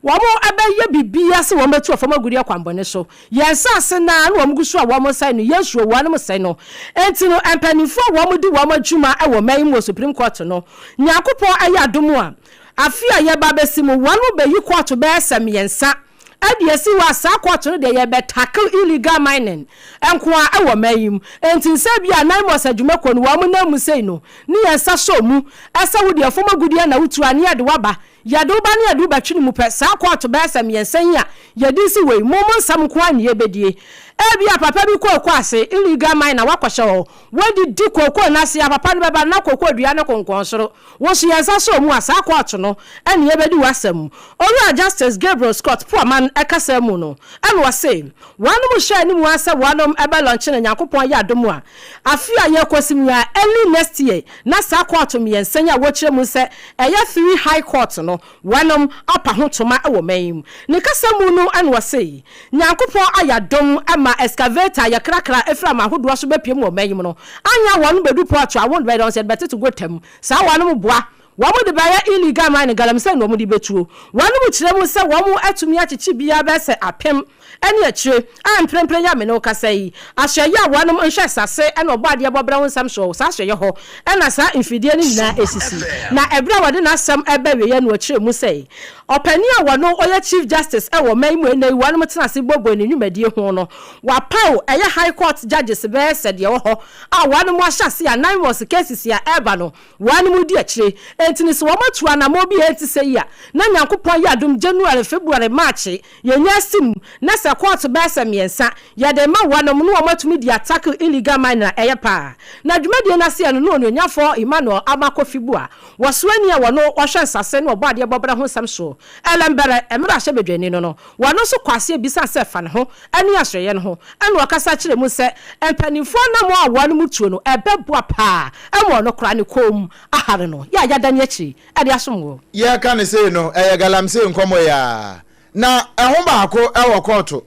wɔn ɛbɛyɛ biribiara sɛ wɔn bɛtu ɔfam agudeɛ kwanbɔne so. Yɛn nsaase naa na wɔn gu so a wɔn sɛn no, yɛn nsuo wɔn mo sɛn no. Eti no mpanimfoɔ a wɔn di wɔn adwuma ɛwɔ mɛn mu wɔ Supreme Court no, Nyankopɔn ɛyɛ adom a, afe a yɛba bɛsi mu, wɔn mo bɛyi court bɛyɛ sɛ mmiɛnsa ɛde esi hɔ a, saa court no deɛ, yɛbɛ tackle illegal mining nko a ɛwɔ mɛn yi mu. Nti nsa bi a NAIMOS adwumakuo no wɔn nam mu sei no ne yɛn nsa sɔ mu ɛsɛ wo deɛ fam agudeɛ na wotu a, ne yɛde waba, yɛde wo ba ne yɛde wo bɛtwe ne mu pɛ. Saa court bɛyɛ sɛ mmiɛnsa yi a yɛde si wei mo mo nsɛm nko a ne yɛbɛdie. Ebi a papa bi kooko ase, illegal mine na wakɔhyɛ hɔ, wɔdidi kooko n'ase a, papa no bɛba na kooko dua ne konkɔn soro. Wɔso yɛn nsa sɔ mu a, saa court no ɛne yɛbɛdi w'asɛm. Owura Justice Gabriel Scott Pwamang ɛkasa mu no, ɛna wɔse wɔnom hyɛ anim asɛ wɔnom ɛbɛ launch no, Nyankopɔn yɛ adom a, afe a yɛkɔsi mu a, early next year, na saa court mmiɛnsa yi a wɔkyerɛ mu sɛ ɛyɛ three high court no, wɔnom apa ho toma wɔ man yi mu. Ne kasa mu no, ɛna wɔse Nyankopɔn ayɛ adom ama excavator yɛkrakra ɛfiri ama ahodoɔ so bɛpie mu wɔ man yi mu no, anya wɔn bɛdu port a, wɔn bɛyɛ dɔn sɛ bɛtete gotam saa, wɔnom boa wɔn de bɛyɛ illegal mining, galamsey na wɔn de bɛtuo. Wɔn mu kyerɛ mu sɛ wɔn atumi akyekye biara bɛyɛ sɛ 1000 ɛne akyire a mprempren yɛ amene kasa yi. Ahyɛyɛ a wɔnom nhwɛ sase ɛna ɔbɔ adeɛ bɔbrɛ ho nsɛm so, saa ahyɛyɛ hɔ ɛna saa mfidie no nyinaa esisi. Na ɛberɛ a wɔde n'asɛm ɛbɛ wieɛ no, ɔkyerɛ mu sɛ ɔpanin a wɔno ɔyɛ Chief Justice ɛwɔ man mu ɛnɛ yi, wɔnom tena ase bɔbɔ ne nnwumadie ho no, wapaw ɛyɛ high court judges bɛyɛ sɛ deɛ wɔ hɔ a wɔnom ahyɛ ase a NAIMOS cases a ɛreba no wɔnom di akyire. Enti no sɛ wɔatu anammɔn bi a ɛnte sɛ yi a, na Nyankopɔn yɛ adom January, February, March, yɛnya asi mu, na sɛ kɔɔto bɛyɛ sɛ mmiɛnsa, yɛde rema wɔnom na wɔatumi de atackle illegal mining a, ɛyɛ paa. Na dwumadie no aseɛ no, na Onuonyafoɔ Emmanuel Armah Kofi Buah, wɔsoani a wɔno ɔhwɛ nsase ne ɔbɔadeɛ bɔberɛ ho nsɛm soɔ, Ellen Bɛrɛ, mmarahyɛbadwani no no, wɔno nso kɔ aseɛ bisaa sɛ ɛfa ne ho ne asoɛeɛ no ho, ɛna ɔkasa kyerɛɛ mu sɛ mpanimfoɔ anammɔn a wɔnom tuo no, ɛbɛboa paa ma ɔno koraa ne kɔn mu ahare no, yɛ a yɛadane akyiri de asom woɔ. Yɛreka no sei no, ɛyɛ galamsey nkɔmmɔ yi ara. Na ɛho baako wɔ kɔɔto.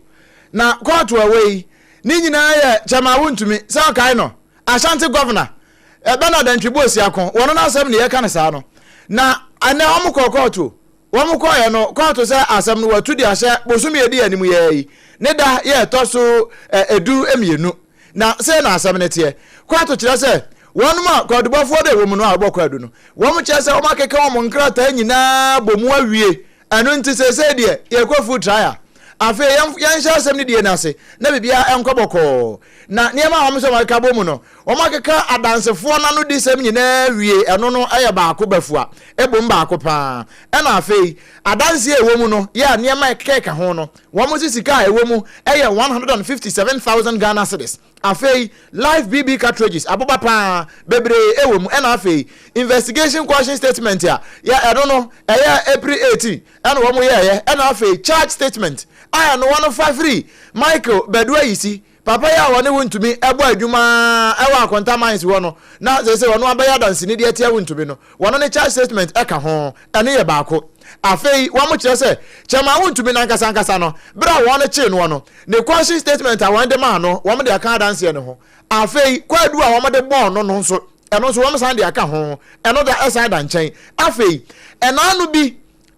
Na kɔɔto a ɛwɔ yi, ne nyinaa yɛ Kyɛmaa Wontumi, sɛ wokae no, Ashanti Governor, Bernard Antwi Boasiako, wɔno n'asɛm na yɛreka no saa no. Na ɛnnɛ wɔkɔɔ kɔɔto. Wɔkɔeɛ no, kɔɔto sɛ asɛm no wɔatu de ahyɛ bosome a ɛdi anim yi ara yi, ne da yɛ ɛtɔ so 12. Na sei na asɛm no teɛ. Kɔɔto kyerɛ sɛ wɔnom a kwaadubɔfoɔ no a ɛwɔ mu no a wɔbɔ kwaadu no, wɔn kyerɛ sɛ wɔakeka wɔn nkrataa nyinaa bɔ mu awie. Ɛno nti seesei deɛ yɛrekɔ full trial. Afei yɛnhyɛ asɛm no die no ase na biribiara nkɔ bɔkɔɔ. Na nneɛma a wɔn sɛ wɔakeka bɔ mu no, wɔakeka adansefoɔ no anodisɛm nyinaa wie, ɛno no yɛ baako bafua, ɛbom baako pa ara. Ɛna afei adanseɛ a ɛwɔ mu no yɛ a nneɛma a ɛkeka ho no, wɔn se sika a ɛwɔ mu yɛ 157,000 Ghana cedis. Afei live BB cartridges, aboba pa ara, bebree wɔ mu. Ɛna afei investigation caution statement a yɛ ɛno no ɛyɛ April 18 ɛna wɔn yɛɛyɛ. Ɛna afei charge statement a ɛno wɔn fa firi Michael Badu Ayisi, papa yi a wɔne Wontumi bɔ adwuma wɔ Akonta Mines hɔ no, na seesei ɔno abɛyɛ adanseni de atia Wontumi no, wɔno ne charge statement ka ho. Ɛno yɛ baako. Afei wɔkyerɛ sɛ Chairman Wontumi no ankasa ankasa no, bere a wɔn kyee noɔ no, ne caution statement a wɔn de maa no, wɔn de aka adanseɛ no ho. Afei kwaadu a wɔn de bɔɔ no no nso, ɛno nso wɔn san de aka ho. Ɛno da ɛsan da nkyɛn. Afei ɛnaano bi,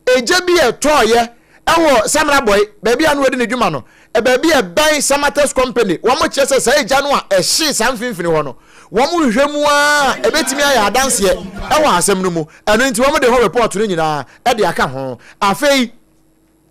egya bi a ɛtɔɔeɛ ɛwɔ Samrabɔe, baabi a na wɔdi ne dwuma no, baabi a ɛbɛn Samatex Company, wɔn kyerɛ sɛ saa egya no a ɛhyee saa mfimfini hɔ no, wɔn hwehwɛ mu ara a ɛbɛtumi ayɛ adanseɛ ɛwɔ asɛm no mu. Ɛno nti wɔn de ho report no nyinaa ɛde aka ho. Afei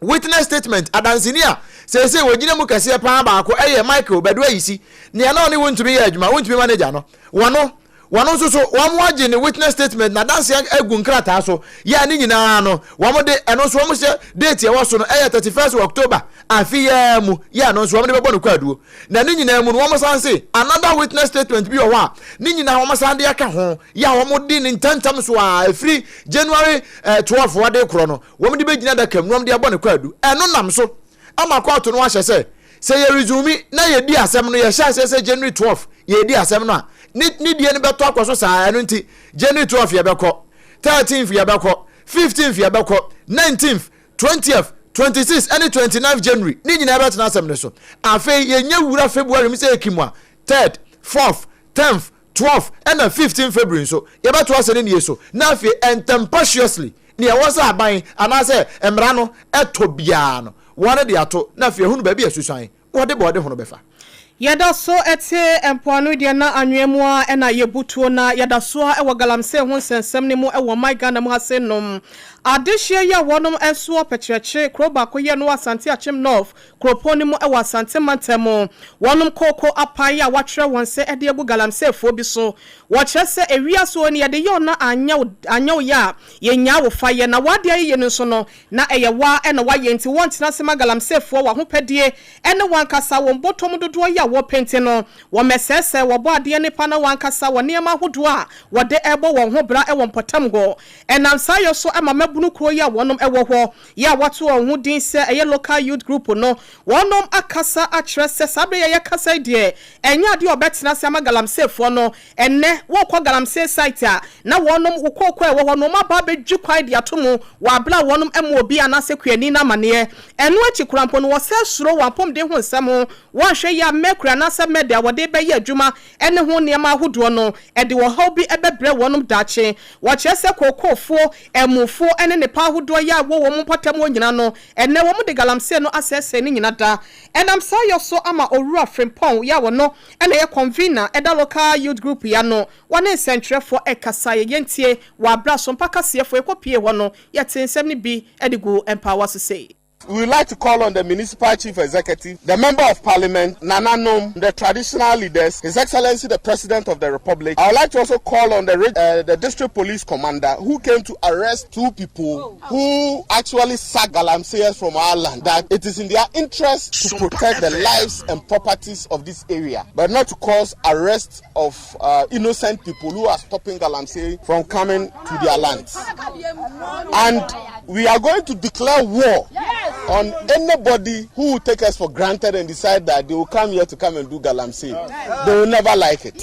witness statement, adanseni a seesei wɔgyina mu kɛseɛ paa baako ɛyɛ Michael Badu Ayisi, nea na ɔne Wontumi yɛ adwuma, Wontumi manager no, wɔno Wɔn nso so, wɔagye ne witness statement, n'adanseɛ agu nkrataa so, yɛ a ne nyinaa no, wɔde ɛno nso wɔn hyɛ date ɛwɔ so no ɛyɛ 31st October afe yi ara mu, yɛ a ɛno nso wɔde bɛbɔ no kwaduo. Na ne nyinaa mu no, wɔn san se another witness statement bi wɔ hɔ a ne nyinaa wɔn san de aka ho, yɛ a wɔde ne ntɛmntɛm so a ɛfiri January 12 wɔde korɔ no, wɔn de bɛgyina adaka mu na wɔn de abɔ no kwaadu. Ɛno nam so ama kɔɔto no ahyɛ sɛ, sɛ yɛ resume na yɛdi asɛm no, yɛhyɛ aseɛ sɛ January 12 yɛredi asɛm no a, ne ne die no bɛtɔ akɔ so saa. Ɛno nti, January 12 yɛbɛkɔ, 13th yɛbɛkɔ, 15th yɛbɛkɔ, 19th, 20th, 26 ɛne 29th January ne nyinaa yɛbɛtena asɛm no so. Afei yɛnya wura February mu sɛ ɛkim a, 3rd, 4th, 10th, 12th ɛna 15th February nso yɛbɛto asɛm no nie so. Na afei ɛntɛmpatiously Nea ɛwɔ sɛ aban anaasɛ mmara no tɔ biara no, wɔde ato, na afei ahunu baabi a asusuan wɔde bɔɔde ho no bɛfa. Yɛda so te mpoano deɛ na anwea mu ara na yɛbutuo na yɛda so ara wɔ galamsey ho nsɛnsɛm no mu wɔ ɔman Ghana mu ha sei nom. Adehyeɛ yi a wɔnom soɔ pɛkyerɛkyere kuro baako yɛ no wɔ Asante Akyem North kuropɔn no mu wɔ Asante mantam mu. Wɔnom kooko apan yi a wɔatwerɛ wɔn sɛ de agu galamseyfoɔ bi so. Wɔkyerɛ sɛ ewiase hɔ no yɛde yɛ wo na anyɛ wo anyɛ wo yɛ a yɛnnyaa wo fa yɛ na w'adeɛ ayeyie no nso no na ɛyɛ wo ara na woayɛ nti wɔntena ase ma galamseyfoɔ wɔ ahopɛdie ne wɔn ankasa wɔn bɔtɔ mu dodoɔ yi a wɔpɛ nti no wɔmmɛsɛesɛe wɔbɔ adeɛ nnepa na wɔn ankasa wɔ nneɛma ahodoɔ a wɔde rebɔ wɔn ho bra wɔ mpɔtam hɔ. Ɛnam saa yɔ so ma mmabunu kuo yi a wɔnom wɔ hɔ yi a wɔato wɔn ho din sɛ ɛyɛ Local Youth Group no, wɔnom akasa akyerɛ sɛ saa berɛ yi a yɛrekasa yi deɛ, ɛnyɛ adeɛ a wɔbɛtena ase ama galamseyfoɔ no. Ɛnnɛ, worekɔ galamsey site a, na wɔnom wo kooko a ɛwɔ hɔ no, wɔn aba abɛdwi kwan de ato mu wɔ aberɛ a wɔnom mmɔ obi anaasɛ kuani no amaneɛ. Ɛno akyi koraa mpo no, wɔsɛ suro wɔn apɔmuden ho nsɛm ho. Wɔanhwɛ yie a, mercury anaasɛ mɛde a wɔde rebɛyɛ adwuma ne ho nneɛma ahodoɔ no, ɛde ɔhaw bi bɛbrɛ wɔnom daakye. Wɔkyerɛ sɛ kookoofoɔ, ɛmofoɔ ne nnepa ahodoɔ yi a ɛwɔ wɔn mpɔtam hɔ nyina no, ɛnnɛ wɔn de galamsey no asɛesɛe ne nyina da. Ɛnam saa yɔ so ama Owura Frimpong yi a ɔno na ɛyɛ convener ɛda Local Youth Group yi ano, wɔne nsɛntwerɛfoɔ ɛkasaeɛ. Yɛntie wɔ aberɛ a Sompa kaseɛfoɔ yɛkɔ pie hɔ no, yɛtee nsɛm no bi de guu mpaawa so sei. We would like to call on the Municipal Chief Executive, the Member of Parliament, Nananom, the traditional leaders, His Excellency the President of the Republic. I would like to also call on the, the District Police Commander who came to arrest two people who actually sacked galamseyers from our land, that it is in their interest to protect the lives and properties of this area, but not to cause arrest of innocent people who are stopping galamsey from coming to their lands. And we are going to declare war on anybody who will take us for granted and decide that they will come here to come and do galamsey. They will never like it.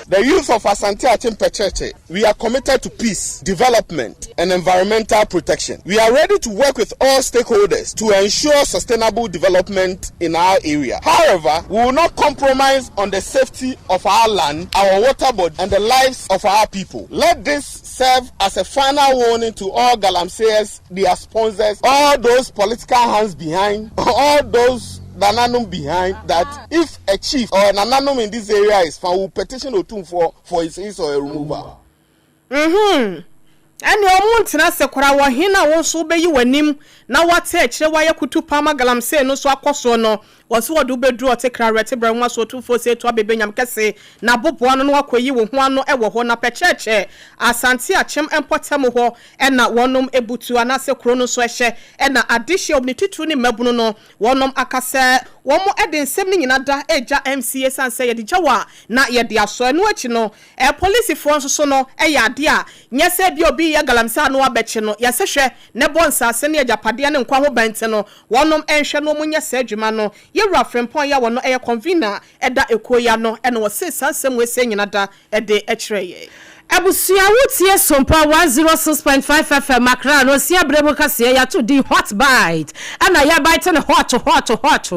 The youth of Asante Akim Pekyerekye, we are committed to peace, development, and environmental protection. We are ready to work with all stakeholders to ensure sustainable development in our area. However, we will not compromise on the safety of our land, our water body, and the lives of our people. Let this serve as a final warning to all galamseyers, their sponsors, all those political hands behind, all those Nananum behind, that if a chief or a Nananum in this area is found, will petition Otumfuo for his or her removal. Ɛnneɛ ɔmo ntena ase koraa wɔ he na wo nso wobɛyi w'anim na woate akyire woayɛ kutu paa ma galamsey no so akɔ soɔ no wɔ so wɔde wo bɛduru ɔte kra werɛ te brɛ nwoma so otumfoɔ se to abɛbɛ nyam kɛse na aboboa no na wakɔyi wo ho ano wɔ hɔ na pɛkyɛɛkyɛ Asante Akyem mpɔtam hɔ ɛna wɔnom ebutu anaasɛ kuro no nso ɛhyɛ ɛna adehyeɛ ne titiri ne mmabunu no wɔnom aka sɛ wɔn de nsɛm no nyinaa da egya MCE san sɛ yɛde gya wɔ a na yɛde asɔ. Ɛno akyi no, polisifoɔ nso so no ɛyɛ adeɛ a nyɛ sɛ bi obi yɛ galamsey ano abɛkye no, yɛsɛ hwɛ ne bɔ nsaase ne agyapadeɛ ne nkwa ho bɛnte no, wɔnom nhwɛ no wɔn nyɛ saa adwuma no. Yɛwura Frempɔn yɛ a wɔn ɛyɛ convener ɛda ekuo yi ano ɛna wɔse saa nsɛm wɔ ese nyina da ɛde ɛkyerɛ yɛ. Abusua, wotie Sompa 106.5 FM Accra no osia berɛ mu kaseɛ yɛato din Hot Bite, ɛna yɛbite no hot hot hot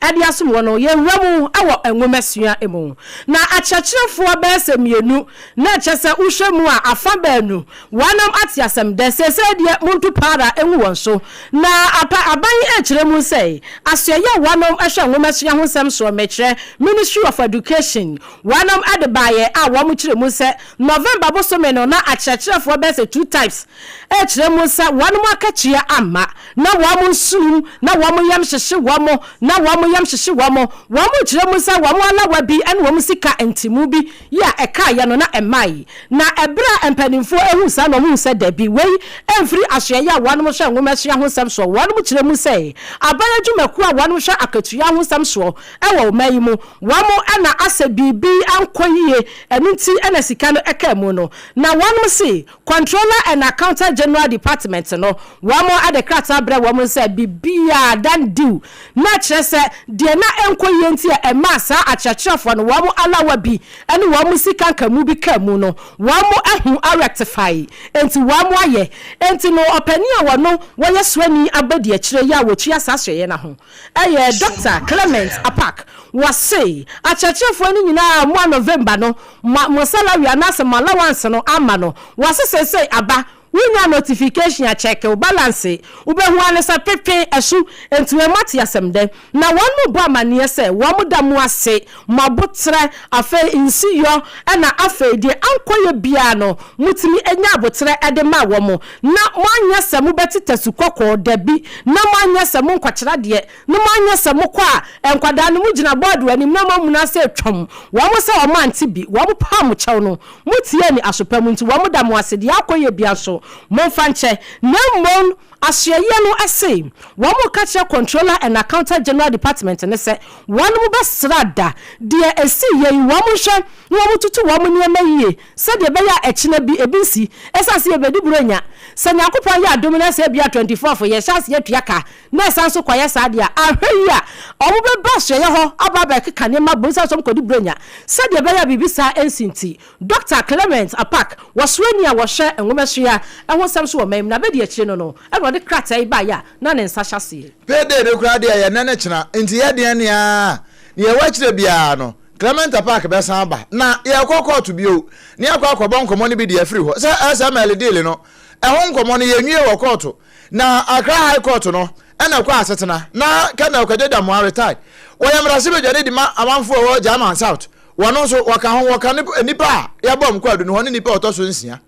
ɛde asom wɔ no. Yɛwura mu ɛwɔ nwomasua mu na akyerɛkyerɛfoɔ bɛyɛ sɛ mmienu na ɛkyɛ sɛ wohwɛ mu a afa baanu wɔnam ate asɛm dɛ seesei deɛ monto paara ɛngu wɔn so. Na apa aban ɛkyerɛ mu sɛ asoɛyɛ a wɔnom ɛhwɛ nwomasua ho nsɛm soɔ, mɛkyerɛ Ministry of Education, wɔnom ɛde baeɛ a wɔn kyerɛ mu sɛ November bosome no na akyerɛkyerɛfoɔ bɛyɛ sɛ two types ɛkyerɛ mu sɛ wɔnom akatua ama na wɔn nsunum na wɔn yam hyehye wɔn na wɔn yam hyehye wɔn. Wɔn kyerɛ mu sɛ wɔn alawa bi ɛne wɔn sika ntimu bi yi a ɛkaeɛ no na ɛmae. Na ɛberɛ a mpanimfoɔ ehu saa na wɔn sɛ dabi, wei ɛmfiri asoɛyɛ a wɔnom hwɛ nwomasua ho nsɛm soɔ. Wɔnom kyerɛ mu sɛ aban adwumakuo a wɔnom hwɛ akatua ho nsɛm soɔ ɛwɔ ɔman yi mu, wɔn ɛna asɛ biribi ankɔ yie, ɛno nti ɛna sika no ɛka mu no. Na wɔnom se Controller and Accountant General Department no, wɔn ɛde krataa brɛ wɔn sɛ biribiara done deal, na kyerɛ sɛ deɛ na ɛnkɔ yie nti a ɛmaa saa akyerɛkyerɛfoɔ no wɔn alawa bi ɛne wɔn sika nkamu bi kaa mu no, wɔn ahu arectify, nti wɔn ayɛ. Nti no ɔpanin a wɔno wɔyɛ soani abɛdi akyire yi a wɔtua saa asoɛyɛ no ho ɛyɛ Dr Clement Apaak. Wɔse akyerɛkyerɛfoɔ no nyinaa mo a November no mo salary anaasɛ mo allowance no ama no, wɔse seesei aba, wonya notification a check wo balance, wobɛhu ane sɛ pepe ɛso. Nti wɔn ate asɛm dɛ na wɔn mo bɔ amanneɛ sɛ wɔn da mo ase, mo abotrɛ, afei nsiyɔ, ɛna afei deɛ ankɔyɛ biara no motumi anya abotrɛ ɛde ma wɔn na moanyɛ sɛ mobɛte tasu kɔkɔɔ dabi, na moanyɛ sɛ monkɔkyerɛ deɛ na moanyɛ sɛ mokɔ a nkwadaa no mogyina bɔɔdo anim na moamuna sɛ twam wɔn sɛ wɔn ante bi. Wɔn paa mo kyɛw no, motie ne asopa mu, nti wɔn da mo ase. Deɛ akɔyɛ bia nso momfa nkyɛ, na mmom asoɛyɛ no ase wɔn ka kyerɛ Controller and Accountant General Department ne sɛ wɔn mo bɛsra da deɛ esi yɛ yi, wɔn nhwɛ na wɔn tutu wɔn nneɛma yie sɛdeɛ ɛbɛyɛ a ɛkyina bi ebi nsi. Ɛsan sɛ yɛbɛdi buronya sɛ Nyankopɔn yɛ adom na sɛ ebia 24 yɛhyɛ ase atua ka na ɛsan so kɔyɛ saa deɛ a, ahwɛ yi a ɔmo bɛba asoɛyɛ hɔ aba abɛkeka nneɛma bom sɛ sɔm kɔdi buronya sɛdeɛ ɛbɛyɛ a biribi saa nsi. Nti Dr Clement Apaak, wɔsoani a wɔhwɛ nwomasua ɛho nsɛm so wɔ man mu na abɛdi akyire no ɛna ɔde krataa yi baeɛ a na ne nsa hyɛ aseɛ. Payday no koraa deɛ yɛ nnɛ ne kyena, nti yɛ deɛ nea nea ɛwɔ akyire biara no, Clement Apaak bɛsan aba na yɛkɔ kɔɔto bio ne yɛakɔ akɔbɔ nkɔmmɔ no bi de afiri hɔ sɛ SML deal no ɛho nkɔmmɔ no yɛnwie wɔ kɔɔto. Na Accra High Court no ɛna ɛkɔ asetena na Colonel Kwadwo Damoah, retired, wɔyɛ mmarahyɛbadwani de ma amanfoɔ a ɛwɔ German South, wɔno nso wɔka ho, wɔka nnipa a yɛbɔ wɔn kwaadu no hɔ ne nnipa a ɔtɔ so nsia.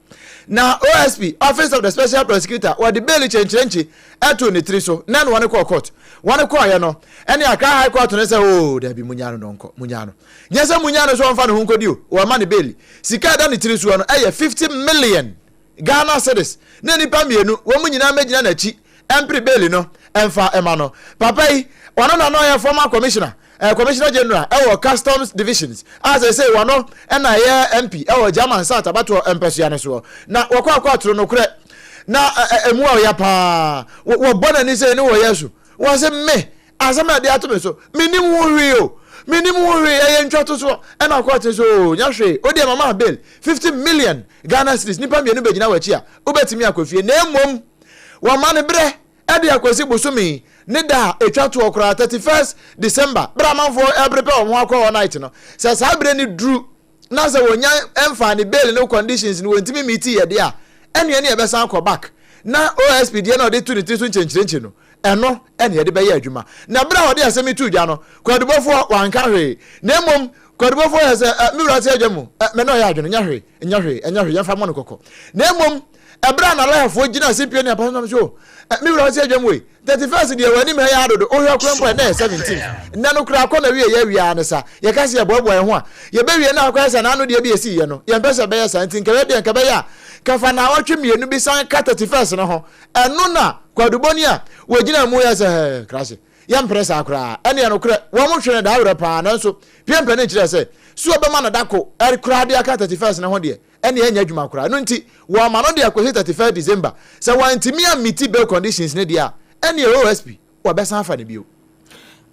Na OSP, Office of the Special Prosecutor, wɔde bail kyenkyerenkye too ne tiri so na ɛna wɔne kɔɔ court. Wɔne kɔɔeɛ no, ɛne Accra High Court no sɛ, oo, dabi, munyaa no na ɔnkɔ, munyaa no. Nyɛ sɛ munyaa no sɛ ɔmfa ne ho nkɔdi o, wɔama no bail. Sika a ɛda ne tiri soɔ no yɛ 50 million Ghana cedis na nnipa mmienu, wɔn nyinaa mmɛgyina n'akyi mpere bail no mfa ma no. Papa yi, ɔno na na ɔyɛ former commissioner, eh, commissioner general ɛwɔ customs divisions a seesei wɔno na ɛyɛ MP ɛwɔ German South abatoɔ mpɛsoa no soɔ. Na wɔkɔ akɔ atoro nokorɛ na ɛmu a ɔya paa. Wɔbɔ n'ani sɛ ne wɔyɛ so. Wɔn se me asɛm a ɛde ato me so, menim ho hwee o, menim ho hwee, ɛyɛ ntwatosoɔ. Ɛna kɔɔte so o, nya hwee, o deɛ mama bail 50 million Ghana cedis, nipa mmienu bɛgyina w'akyi a, wobɛtumi akɔ fie. Na mmom, wɔma no berɛ de akɔsi bosome ne da a ɛtwa toɔ koraa, 31st December, berɛ amanfoɔ ɛreprepare wɔn ho akɔ all night no, sɛ saa berɛ no duru na sɛ wɔnya mfaa ne bail no conditions no wɔntumi meeti yɛ deɛ a, ɛneɛ ne yɛbɛsan akɔ back na OSP deɛ na ɔde to ne tiri so nkyɛnkyerɛnkyɛ no, ɛno ɛne yɛde bɛyɛ adwuma. Na berɛ a wɔde asɛm yi too dwa no, kwadubɔfoɔ wanka hwee, na mmom kwadubɔfoɔ yɛ sɛ, me wura te adwa mu, me ne ɔyɛ adwene, nyɛ hwee, nyɛ hwee, ɛnyɛ hwee, yɛmfa mmɔ no kɔkɔ. Na mmom ɛberɛ a n'alɔyafoɔ gyina CPA ne apam nam so, me wura te adwa mu wei, 31st deɛ w'anim ha yɛ adodo, wohwɛ kora mpo a ɛnɛ yɛ 17th, nnɛ no koraa kɔ na wie yɛ awia ne sa, yɛka sɛ yɛboaboa yɛn ho a, yɛbɛwie na akɔyɛ sɛ n'ano deɛ bi ɛsiiɛ no, yɛmpɛ sɛ ɛbɛyɛ saa, nti nka deɛ nka ɛbɛyɛ a, kafa naawɔtwe mmienu bi san ka 31st no ho, ɛno na kwadubɔni a wɔgyina mu yɛ sɛ hɛɛ krase, yɛmpere saa koraa, ɛneɛ nokorɛ, wɔn hwene daa werɛ paa, nanso pie mpanin kyerɛ sɛ, so ɔbɛma no da ko koraa de aka 31st no ho deɛ, ɛneɛ ɛnyɛ adwuma koraa, ɛno nti wɔma no de akɔsi 31st December, sɛ wantumi ammiti bail conditions no deɛ a, ɛneɛ OSP wɔbɛsan afa no bio.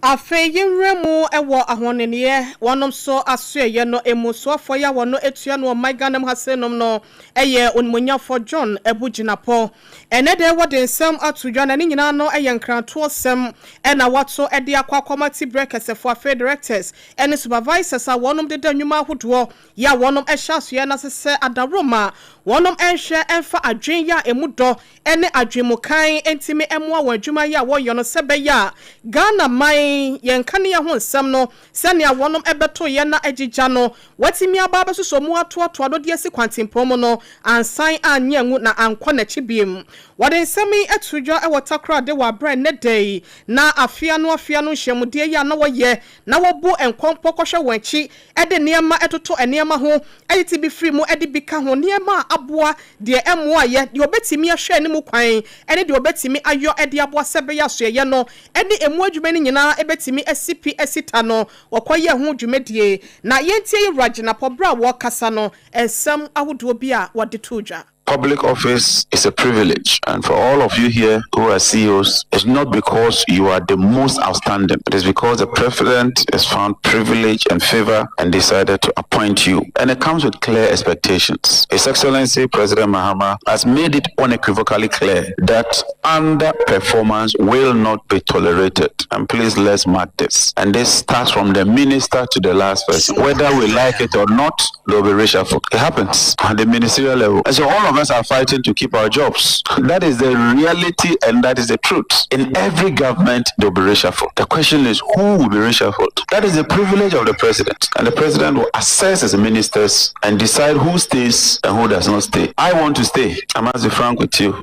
Afei yenwura mu wɔ ahɔneneyɛ wɔnom so asoɛeɛ no mu. Soafoɔ yi a wɔno tua no ɔman Ghana mu ha seinom no yɛ Onimuonyamfoɔ John Abu Jinapor. Ɛnɛ da yi wɔde nsɛm ato dwa na ne nyinaa no yɛ nkrantoɔsɛm na wɔato de akɔ akɔma tibrɛ kɛsɛfoɔ afei Directors ne Supervisors a wɔnom deda nnwuma ahodoɔ yɛ a wɔnom hyɛ asoɛeɛ no ase sɛ adaworoma wɔnom nhwɛ mfa adwen yɛ a emu dɔ ne adwenmukan ntumi mmoa wɔn adwuma yi a wɔyɔ no sɛ ɛbɛyɛ a Ghana man yɛn nkanea ho nsɛm no sɛnea wɔnom bɛto yɛn na agyigya no wɔatumi aba abɛsosɔ mu atoatoa no de asi kwantempɔn mu no ansan anyɛ angu na ankɔ n'akyi biom. Wɔde nsɛm yi ato dwa wɔ Takoradi wɔ aberɛ a nnɛ da yi na afe ano afe ano nhyiamudeɛ yi a na wɔyɛ na wɔbu nkɔmpɔ kɔhwɛ wɔn akyi de nneɛma toto nneɛma ho, tete bi firi mu de bi ka ho, nneɛma a aboa, deɛ ɛmmoaeɛ, deɛ wɔbɛtumi ahwɛ anim kwan ne deɛ wɔbɛtumi ayɔ de aboa sɛ ɛbɛyɛ asoɛeɛ no ne ɛmu adwuma no nyinaa bɛtumi asi pi asi ta no, wɔkɔyɛɛ ho dwumadie. Na yɛntie Yɛwura Gyinapɔ berɛ a wɔrekasa no, nsɛm ahodoɔ bi a wɔde too dwa. Public office is a privilege, and for all of you here who are CEOs, it's not because you are the most outstanding. It is because the president has found privilege and favor and decided to appoint you. And it comes with clear expectations. His Excellency President Mahama has made it unequivocally clear that underperformance will not be tolerated. And please let's mark this. And this starts from the minister to the last person. Whether we like it or not, there will be reshuffle. It happens at the ministerial level. And so all of us are fighting to keep our jobs. That is the reality and that is the truth. In every government, there will be reshuffle. The question is, who will be reshuffled? That is the privilege of the president. And the president will assess his ministers and decide who stays and who does not stay. I want to stay. I must be frank with you.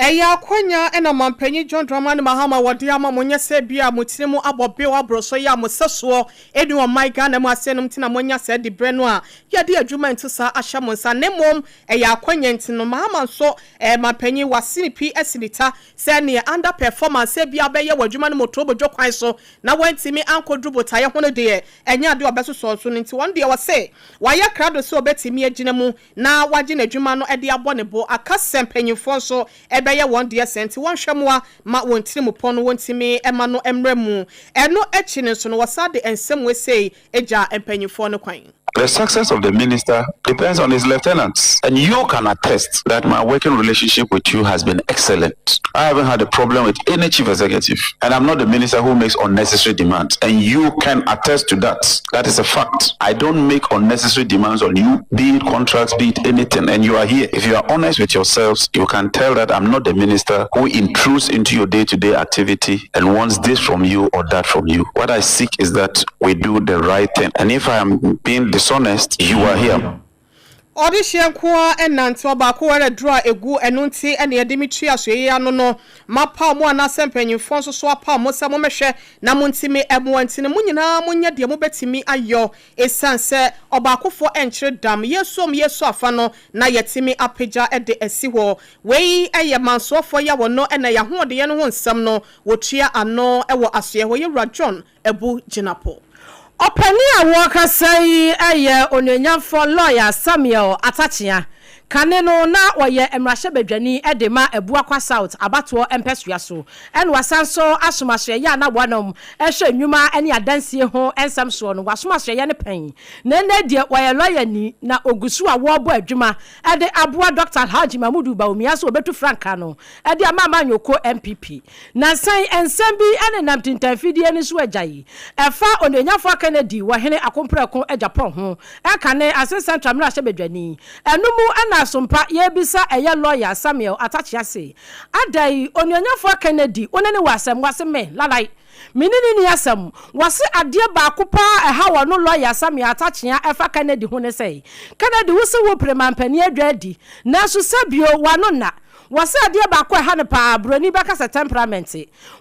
Ɛyɛ akwanya na Ɔmanpanyin John Dramani Mahama wɔde ama mo nyɛ sɛ ebia mo tiri mu abɔ bew aboro so yɛ a mo sɛsoɔ nni ɔman Ghana mu ase nom nti na moanya saa diberɛ no a yɛde adwuma nti saa ahyɛ mo nsa na mmom ɛyɛ akwanya nti no Mahama nso ɛyɛ manpanyin wasene pi asi ne ta sɛ neɛ under performance ebia bɛyɛ wɔ adwuma no mu torobodwo kwan so na wantumi ankɔduru botaeɛ ho no deɛ ɛnyɛ adeɛ ɔbɛsosɔ so no nti ɔno deɛ ɔse wayɛ krado sɛ ɔbɛtumi agyina mu na wagye n'adwuma no de abɔ ne bo aka sɛ mpanyimfoɔ nso bɛyɛ wɔn deɛ sɛ nti wɔnhwɛ mmoa ma wɔn tirimupɔ no wɔntumi mma no mmra mu. Ɛno akyi no nso no wɔsan de nsɛm wei sei gyaa mpanyimfoɔ no kwan. The success of the minister depends on his lieutenants, and you can attest that my working relationship with you has been excellent. I haven't had a problem with any chief executive, and I'm not the minister who makes unnecessary demands, and you can attest to that. That is a fact. I don't make unnecessary demands on you, be it contracts, be it anything, and you are here. If you are honest with yourselves, you can tell that I'm not the minister who intrudes into your day-to-day activity and wants this from you or that from you. What I seek is that we do the right thing, and if I am being dishonest, you are here. Ɔdehyeɛ nko ara nante, ɔbaako wɔ aduro a ɛgu, ɛno nti na yɛde me tua so yi ano no. Mapaw mo anaasɛ mpanyimfoɔ nso so apaw mo sɛ mommɛhwɛ na montumi mmoa nti no, mo nyinaa monyɛ deɛ mobɛtumi ayɔ. Esiane sɛ ɔbaakofoɔ nkyere dam, yɛresom yɛresu afa no na yɛatumi apagya de asi hɔ. Wei yɛ mansoɔfoɔ yi a wɔno na yɛn ahoɔdenyɛ no ho nsɛm no wɔtua ano wɔ asoɛɛ hɔ, Yɛwura John Abu Gyinapo. Ɔpanin a wɔrekasa yi yɛ Onuonyamfoɔ Lɔya Samuel Atakyea. Kane no na ɔyɛ mmarahyɛbadwani de ma Abuakwa South abatoɔ mpɛsoa so. Ɛna wasan nso asom asoɛeɛ a na wɔnom hwɛ nnwuma ne adansie ho nsɛm soɔ no, wasom asoɛeɛ no pɛn. Na ɛnnɛ deɛ ɔyɛ lɔyani na ɔgu so a wɔrebɔ adwuma de aboa Dɔkta Alhaji Mahmudu Bawumia sɛ ɔbɛtu frankaa no de ama amanyɔkuo NPP. Nnansa yi, nsɛm bi nenam tintanfidie no so agya yi. Ɛfa Onuonyafoɔ Kennedy wɔ Hene Akompreko Agyapong ho, ɛka ne Asin Central mmarahyɛbadwani. Ɛno mu na asompa yɛrebisa ɛyɛ lɔya Samuel Atakyea se, Adɛn, Onuonyafoɔ Kennedy, wo ne no wɔ asɛm? Wase me, Lalai, me ne no nni asɛm. Wɔse adeɛ baako paa a ɛha ɔno lɔya Samuel Atakyea ɛfa Kennedy ho ne sɛ, Kennedy, wo se wopere mampanin adwa adi, nanso sɛbio w'ano nna. Wɔse adeɛ baako a ɛha no paa, broni bɛka sɛ temperament.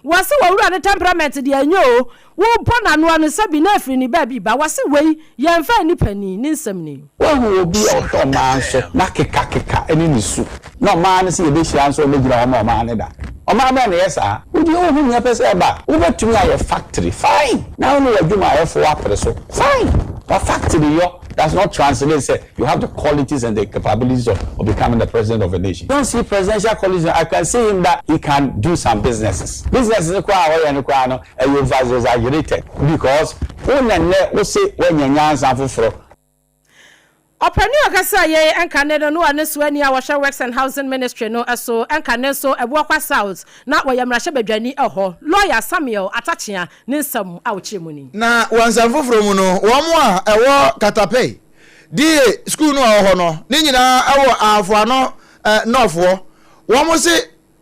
Wɔse wɔwura no temperament deɛ ɛnyɛ o, wobɔ n'ano ano sɛbi na ɛfiri ne baabi ba. Wɔse wei, yɛnfa nni panin, ne nsɛm ni. Woahu obi a ɔhwɛ ɔmaa nso na kekakeka ne ne su na ɔmaa no sɛ yɛbɛhyia nso ɔmmɛgyina hɔ ma ɔmaa no da? Ɔmaa bɛn na ɛyɛ saa? Wo deɛ wonhu nea ɛpɛ sɛ ɛba. Wobɛtumi ayɛ factory, fine, na wo ne w'adwumayɛfoɔ apere so, fine, but factory yɔ does not translate sɛ You have the qualities and the capabilities of, of becoming the president of a nation. Don't see presidential qualities. I can see him that he can do some businesses. Businesses no koraa a ɔyɛ no koraa no ɛyɛ over exaggerated because wo na nnɛ wo se woanya nyansa foforɔ. Ɔpanin a ɔkasa yei nka ne no no ɔne soani a wɔhwɛ Works and Housing Ministry no so nka ne nso Abuakwa South na wɔyɛ mmarahyɛbadwani hɔ, Lawyer Samuel Atakyea ne nsɛm a ɔkyerɛ mu ni. Na wɔ nsɛm foforɔ mu no, wɔn a ɛwɔ Katapei DA sukuu no a ɛwɔ hɔ no, ne nyinaa ɛwɔ Ahafo Ano North hɔ. Wɔn se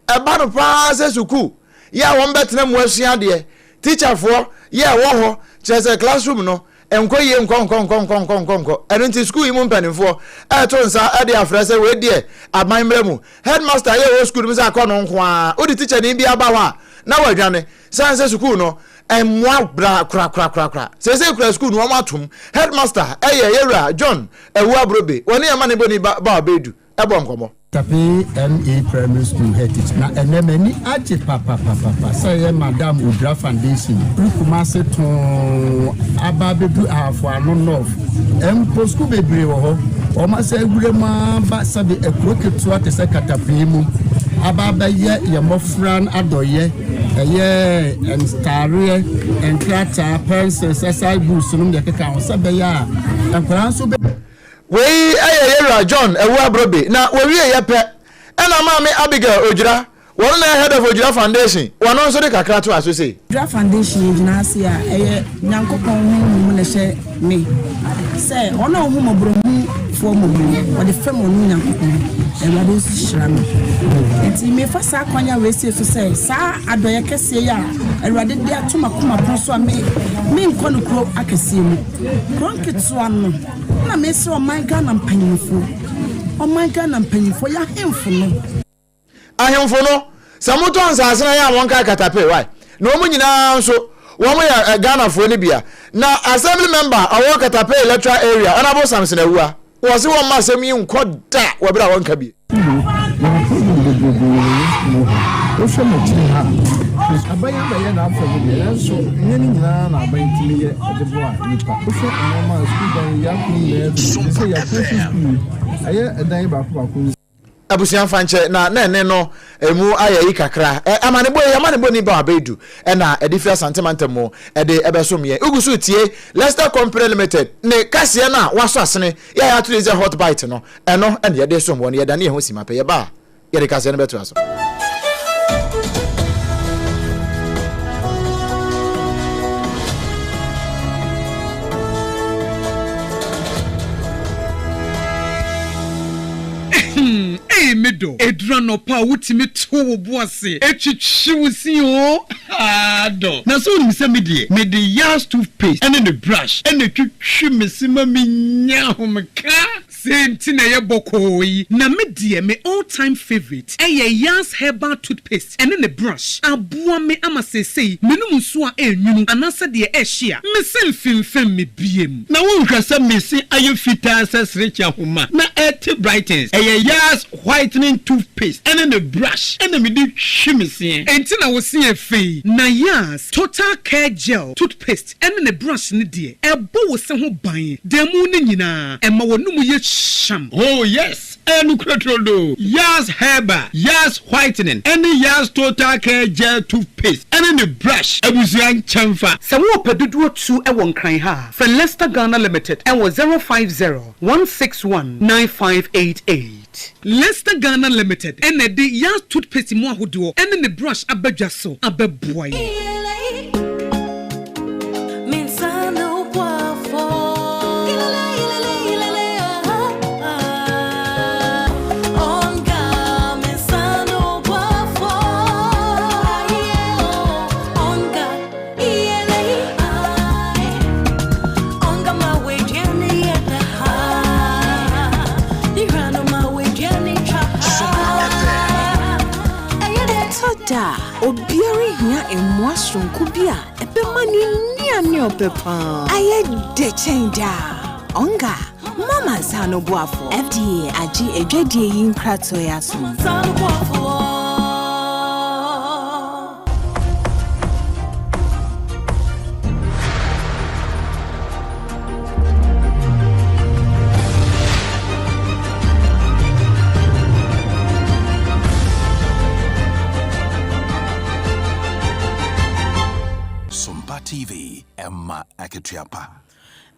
ɛba no paa sɛ sukuu yɛ a wɔn bɛtena mu asua adeɛ, tikyafoɔ yɛ ɛwɔ hɔ, kyerɛ sɛ classroom no nkɔ yie nkɔ nkɔ nkɔ nkɔ nkɔ nkɔ nkɔ. Ɛno nti sukuu yi mu mpanimfoɔ ɛreto nsa de afrɛ sɛ wei deɛ aban mmra mu. Headmaster yɛ ɛwɔ sukuu no mu sɛ akɔ no nko ara, wode tikyani bi aba hɔ a na wadwane. Sane sɛ sukuu no mmoa bra korakorakorakora. Seesei koraa sukuu no wɔn atom. Headmaster yɛ Yɛwura John Awu Abrobe. Wɔne yɛn amanebɔni ba Bawa Beidu bɔ nkɔmmɔ. Tapee MA Primary School head teacher. Na ɛnnɛ m'ani agye papapapapa sɛ yɛ Madam Odura Foundation firi Kumase too aba abɛdu Ahafo Ano North. Mpo sukuu bebree wɔ hɔ, wɔn asɛ awura mu aba sɛbe akuro ketewa te sɛ Katapee mu aba abɛyɛ yɛn mmɔfra no adɔyɛ. Ɛyɛ ntaareɛ, nkrataa, pencils, exercise books nom deɛ ɛkeka ho sɛ ɛbɛyɛ a nkwadaa nso bɛ. Wei yɛ Yɛwura John Awu Abrobe na wɔwieɛ pɛ ɛna Maame Abigail Odwira, wɔno na ɛyɛ Head of Odwira Foundation, wɔno nso de kakra toa so sei. Odwira Foundation yɛ gyina ase a ɛyɛ Nyankopɔn honhom na ɛhyɛ me sɛ ɔno a ɔhu mmɔborɔhunufoɔ mmɔbɔ no, ɔde fɛm ɔno Nyankopɔn, na Awurade nso hyira no. Enti mefa saa kwan a wɔasie so sɛ saa adɔeɛ kɛseɛ yi a Awurade de ato m'akoma pono so a me menkɔ no kuro akɛseɛ mu, kuro nketewa no, na mesrɛ ɔman Ghana mpanyinfoɔ, ɔman Ghana mpanyinfoɔ, yɛn ahemfo no. Ahemfo no, sɛ motɔ nsaase na yɛ a wɔnkae katapee why? Na wɔn nyinaa nso wɔn yɛ eh, Ghanafoɔ no bia. Na assembly member ɔwɔ Katapee electoral area Honourable Samson Awua, wɔse wɔmma asɛm yi nkɔ da wɔ berɛ a wɔnka bi. Yɛwɔ problem bebrebe wɔ yɛn sukuu mu ha. Wohwɛ m'akyiri ha a, aban abɛyɛ n'afa mu deɛ, nanso ɛnyɛ ne nyinaa na aban tumi yɛ de boa nnipa. Wohwɛ nneɛma a sukuu dan yi, yɛako nyinaa bi, te sɛ yɛako nso sukuu yi, ɛyɛ ɛdan baako baako nsi. Abusua mfa nkyɛ na na ɛne no emu ayɛ yi kakra. Ɛ amanebɔ yi amanebɔ ni ba abedu ɛna ɛde firi Asante mantam mu ɛde ɛbɛsom yɛn. Wogu so tie Leicester Company Limited ne kaseɛ no a wasɔ asene yɛ a yɛato din sɛ Hot Bite no ɛno ɛna yɛde som wɔn. Yɛdane yɛn ho simma pɛ yɛba a yɛde kaseɛ no bɛtoa so. Ei me dɔ, ɛduru anɔpa a wotumi to wo bo ase twitwi wo se oo, haa dɔ. Na sɛ wonim sɛ me deɛ, mede Yas toothpaste ne ne brush na ɛtwitwi me se ma menya ahomeka. Sei nti na ɛyɛ bɔkɔɔ yi. Na me deɛ me all time favourite ɛyɛ Yaz herbal toothpaste ɛne ne brush. Aboa me ama seesei menom nsuo a ɛnwunu anaasɛ deɛ ɛhye a, me se mfemfem me biem. Na wonhwɛ sɛ me se ayɛ fitaa sɛ serekye ahoma na ɛte brightens. Ɛyɛ Yaz whitening toothpaste ɛne ne brush ɛna mede twi me seɛ. Enti na wo se yɛ fɛ yi. Na Yaz total care gel toothpaste ɛne ne brush no deɛ, ɛbɔ wo se ho ban da mu no nyinaa, ɛma w'anomu yɛ hyeam. Oh yes, ɛyɛ nokorɛ turodoo. Yaz Herbal, Yaz Whitening ɛne Yaz Total Care Gel Toothpaste ɛne ne brush abusua nkyɛnfa. Sɛ worepɛ dodoɔ tu wɔ Nkran ha a, frɛ Lester Ghana Limited wɔ 050 161 9588. Lester Ghana Limited na ɛde Yaz Toothpaste mu ahodoɔ ne ne brush aba dwa so abɛboa yɛn. Ɛtɔ da a, obiara hia mmoa soronko bi a ɛbɛma ne nnuane a ɔpɛ paa ayɛ dɛ kyɛn daa. Onga, mama nsa ano boafo. FDA agye adwadie yi nkratoɔ yi atom. Sompa TV, ɛma akatua pa.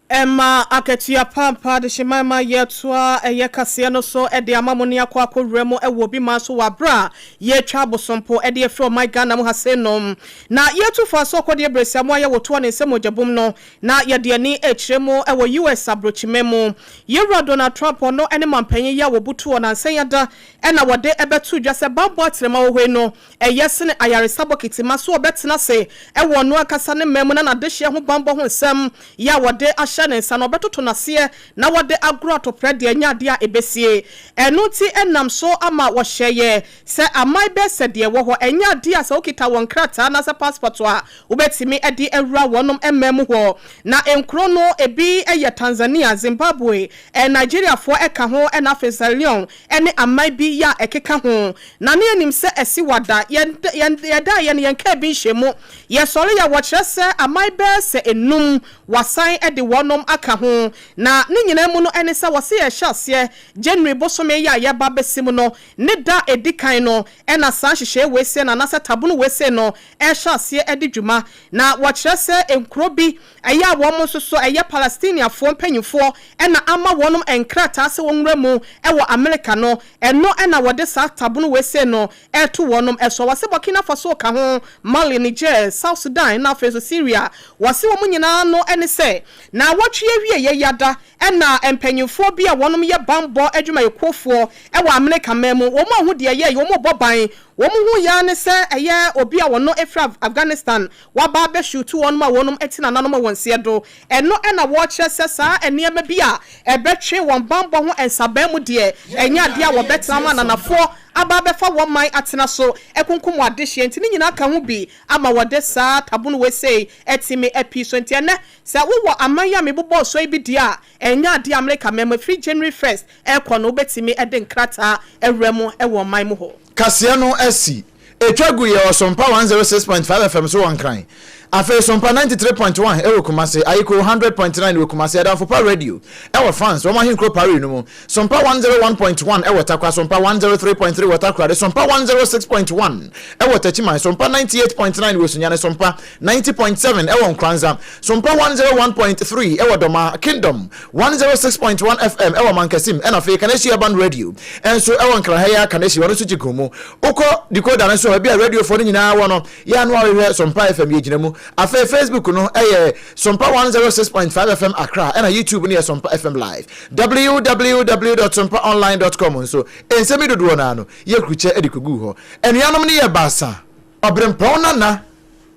Ɛma akatua pa ampa Adehyeman ma yɛtoa ɛyɛ kaseɛ no so de ama mo ne akɔ akɔwura mu wɔ obi man so wɔ aberɛ a yɛretwa abosompo de afiri ɔman Ghana mu ha sei nom na yɛretu fa so kɔdeɛ berɛsia mu ayɛ wotoɔ ne nsam mogyabum no na yɛde ani rekyerɛ mu wɔ US abrokyiman mu Yɛwura Donald Trump ɔno ne manpanyin yi a wɔbutu wɔ nansa yi ada na wɔde bɛto dwa sɛ bammɔ atenam wɔ hɔ yi no Ɛyɛ sene ayaresa bokiti ma so ɔbɛtena ase wɔ ɔno ankasa ne man mu na n'adehyeɛ ho banbɔ ho nsɛm yɛ a wɔde ahyɛ ne nsa no, ɔbɛtoto no aseɛ na wɔde agorɔ atoprɛ deɛ ɛnyɛ adeɛ a ɛbɛsie. Ɛno nti ɛnam so ama wɔhyɛeɛ sɛ aman bɛyɛ sɛ deɛ ɛwɔ hɔ, ɛnyɛ adeɛ a sɛ wokita wɔn nkrataa anaasɛ passport a wobɛtumi de awura wɔnom man mu hɔ. Na nkuro no ebi yɛ Tanzania, Zimbabwe, Nigeriafoɔ ka ho ɛna afei Sierra Leone ne aman bi yɛ a ɛkeka ho. Na ne yɛnim sɛ asi wɔ da. Yɛn, yɛn, yɛdaeɛ no, yɛnkaa bi nhyɛ mu. Yɛsɔreeɛ a, wɔkyerɛ sɛ aman bɛyɛ sɛ nnum, wɔasan de wɔnom aka ho. Na ne nyinaa mu no, ɛne sɛ wɔse yɛrehyɛ aseɛ January bosome yi a yɛreba abɛsi mu no, ne da a ɛdi kan no, ɛna saa nhyehyɛeɛ wei sei no, anaasɛ tabono wei sei no, rehyɛ aseɛ adi dwuma. Na wɔkyerɛ sɛ nkuro bi Ɛyɛ a wɔn nso so ɛyɛ Palestiniafoɔ mpanyinfoɔ na ama wɔnom nkrataa sɛ wɔnwura mu wɔ Amerika no, ɛno na wɔde saa tabono wei sei no reto wɔnom so. Wɔse Burkina Faso ka ho, Mali, Niger, South Sudan na afei nso Syria. Wɔse wɔn nyinaa ano ne sɛ naawɔtwe awieɛ yi ada na mpanyinfoɔ bi a wɔnom yɛ banbɔ adwumayɛkuofoɔ wɔ Amerika man mu, wɔn anhu deɛ ɛyɛɛyɛ, wɔn rebɔ ban, wɔn hu yɛ ara ne sɛ ɛyɛ obi a wɔno firi Afghanistan Wɔaba abɛhyew wɔnom a wɔnom te nananom wɔ nseɛ do. Ɛno na wɔrekyerɛ sɛ saa nneɛma bi a ɛbɛtwe wɔn banbɔ ho nsaban mu deɛ, ɛnyɛ adeɛ a wɔbɛtena ama ananafoɔ aba abɛfa wɔn man atena so akunkum wɔn adehyeɛ. Nti ne nyinaa ka ho bi ama wɔde saa tabono wei sei atumi apii so. Nti ɛnnɛ sɛ wowɔ aman yi a mebobɔɔ so yi bi deɛ a, ɛnyɛ adeɛ a Amerika man mu ɛfiri January first rekɔ no wobɛtumi de nkrataa awura mu wɔ ɔman mu hɔ. Kaseɛ no asi. Etwa gu yɛ wɔ Sompa 106.5 FM so wɔ Nkran. Afei Sompa 93.1 wɔ Kumasi, Ayiko 100.9 wɔ Kumasi, Adamfo Pa Radio wɔ France, wɔn ahenkuro Paris no mu, Sompa 101.1 wɔ Tarkwa, Sompa 103.3 wɔ Takoradi, Sompa 106.1 wɔ Techiman, Sompa 98.9 wɔ Sunyani, Sompa 90.7 wɔ Nkoranza, Sompa 101.3 wɔ Dɔmaa, Kingdom 106.1 FM wɔ Mankasim, ɛna afei Kaneshie Urban Radio nso wɔ Nkran ha yi ara Kaneshie, ɔno nso gye gu mu. Wokɔ decoder no so a, baabi a radiofoɔ no nyinaa wɔ no, yɛ a na wahwehwɛ Sompa FM, yɛgyina mu. Afei Facebook no yɛ Sompa 106.5 FM Accra, ɛna YouTube no yɛ Sompa FM Live. www.sompaonline.com nso, nsɛm yi dodoɔ no ara no, yɛkrukyɛ de kɔguu hɔ. Anuanom no yɛ baasa, Ɔberempɔn Nana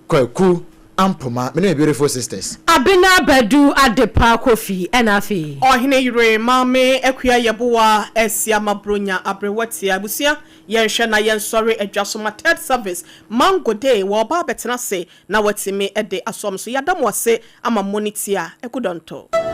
Kwaku. Ampoma, me ne me beautiful sisters. Abena Badu Adepa Kofi, ɛna afei. Ɔhene yere Maame Akua Yeboah Asiama Bronya Aberewa Tia Abusua Yɛnhwɛ na yɛnsɔre Adwasoma Third Service Mango Day Wɔ ɔba abɛtena ase na watumi de asɔm so Yɛada mo ase ama mo ne tia Agu Dɔntɔ.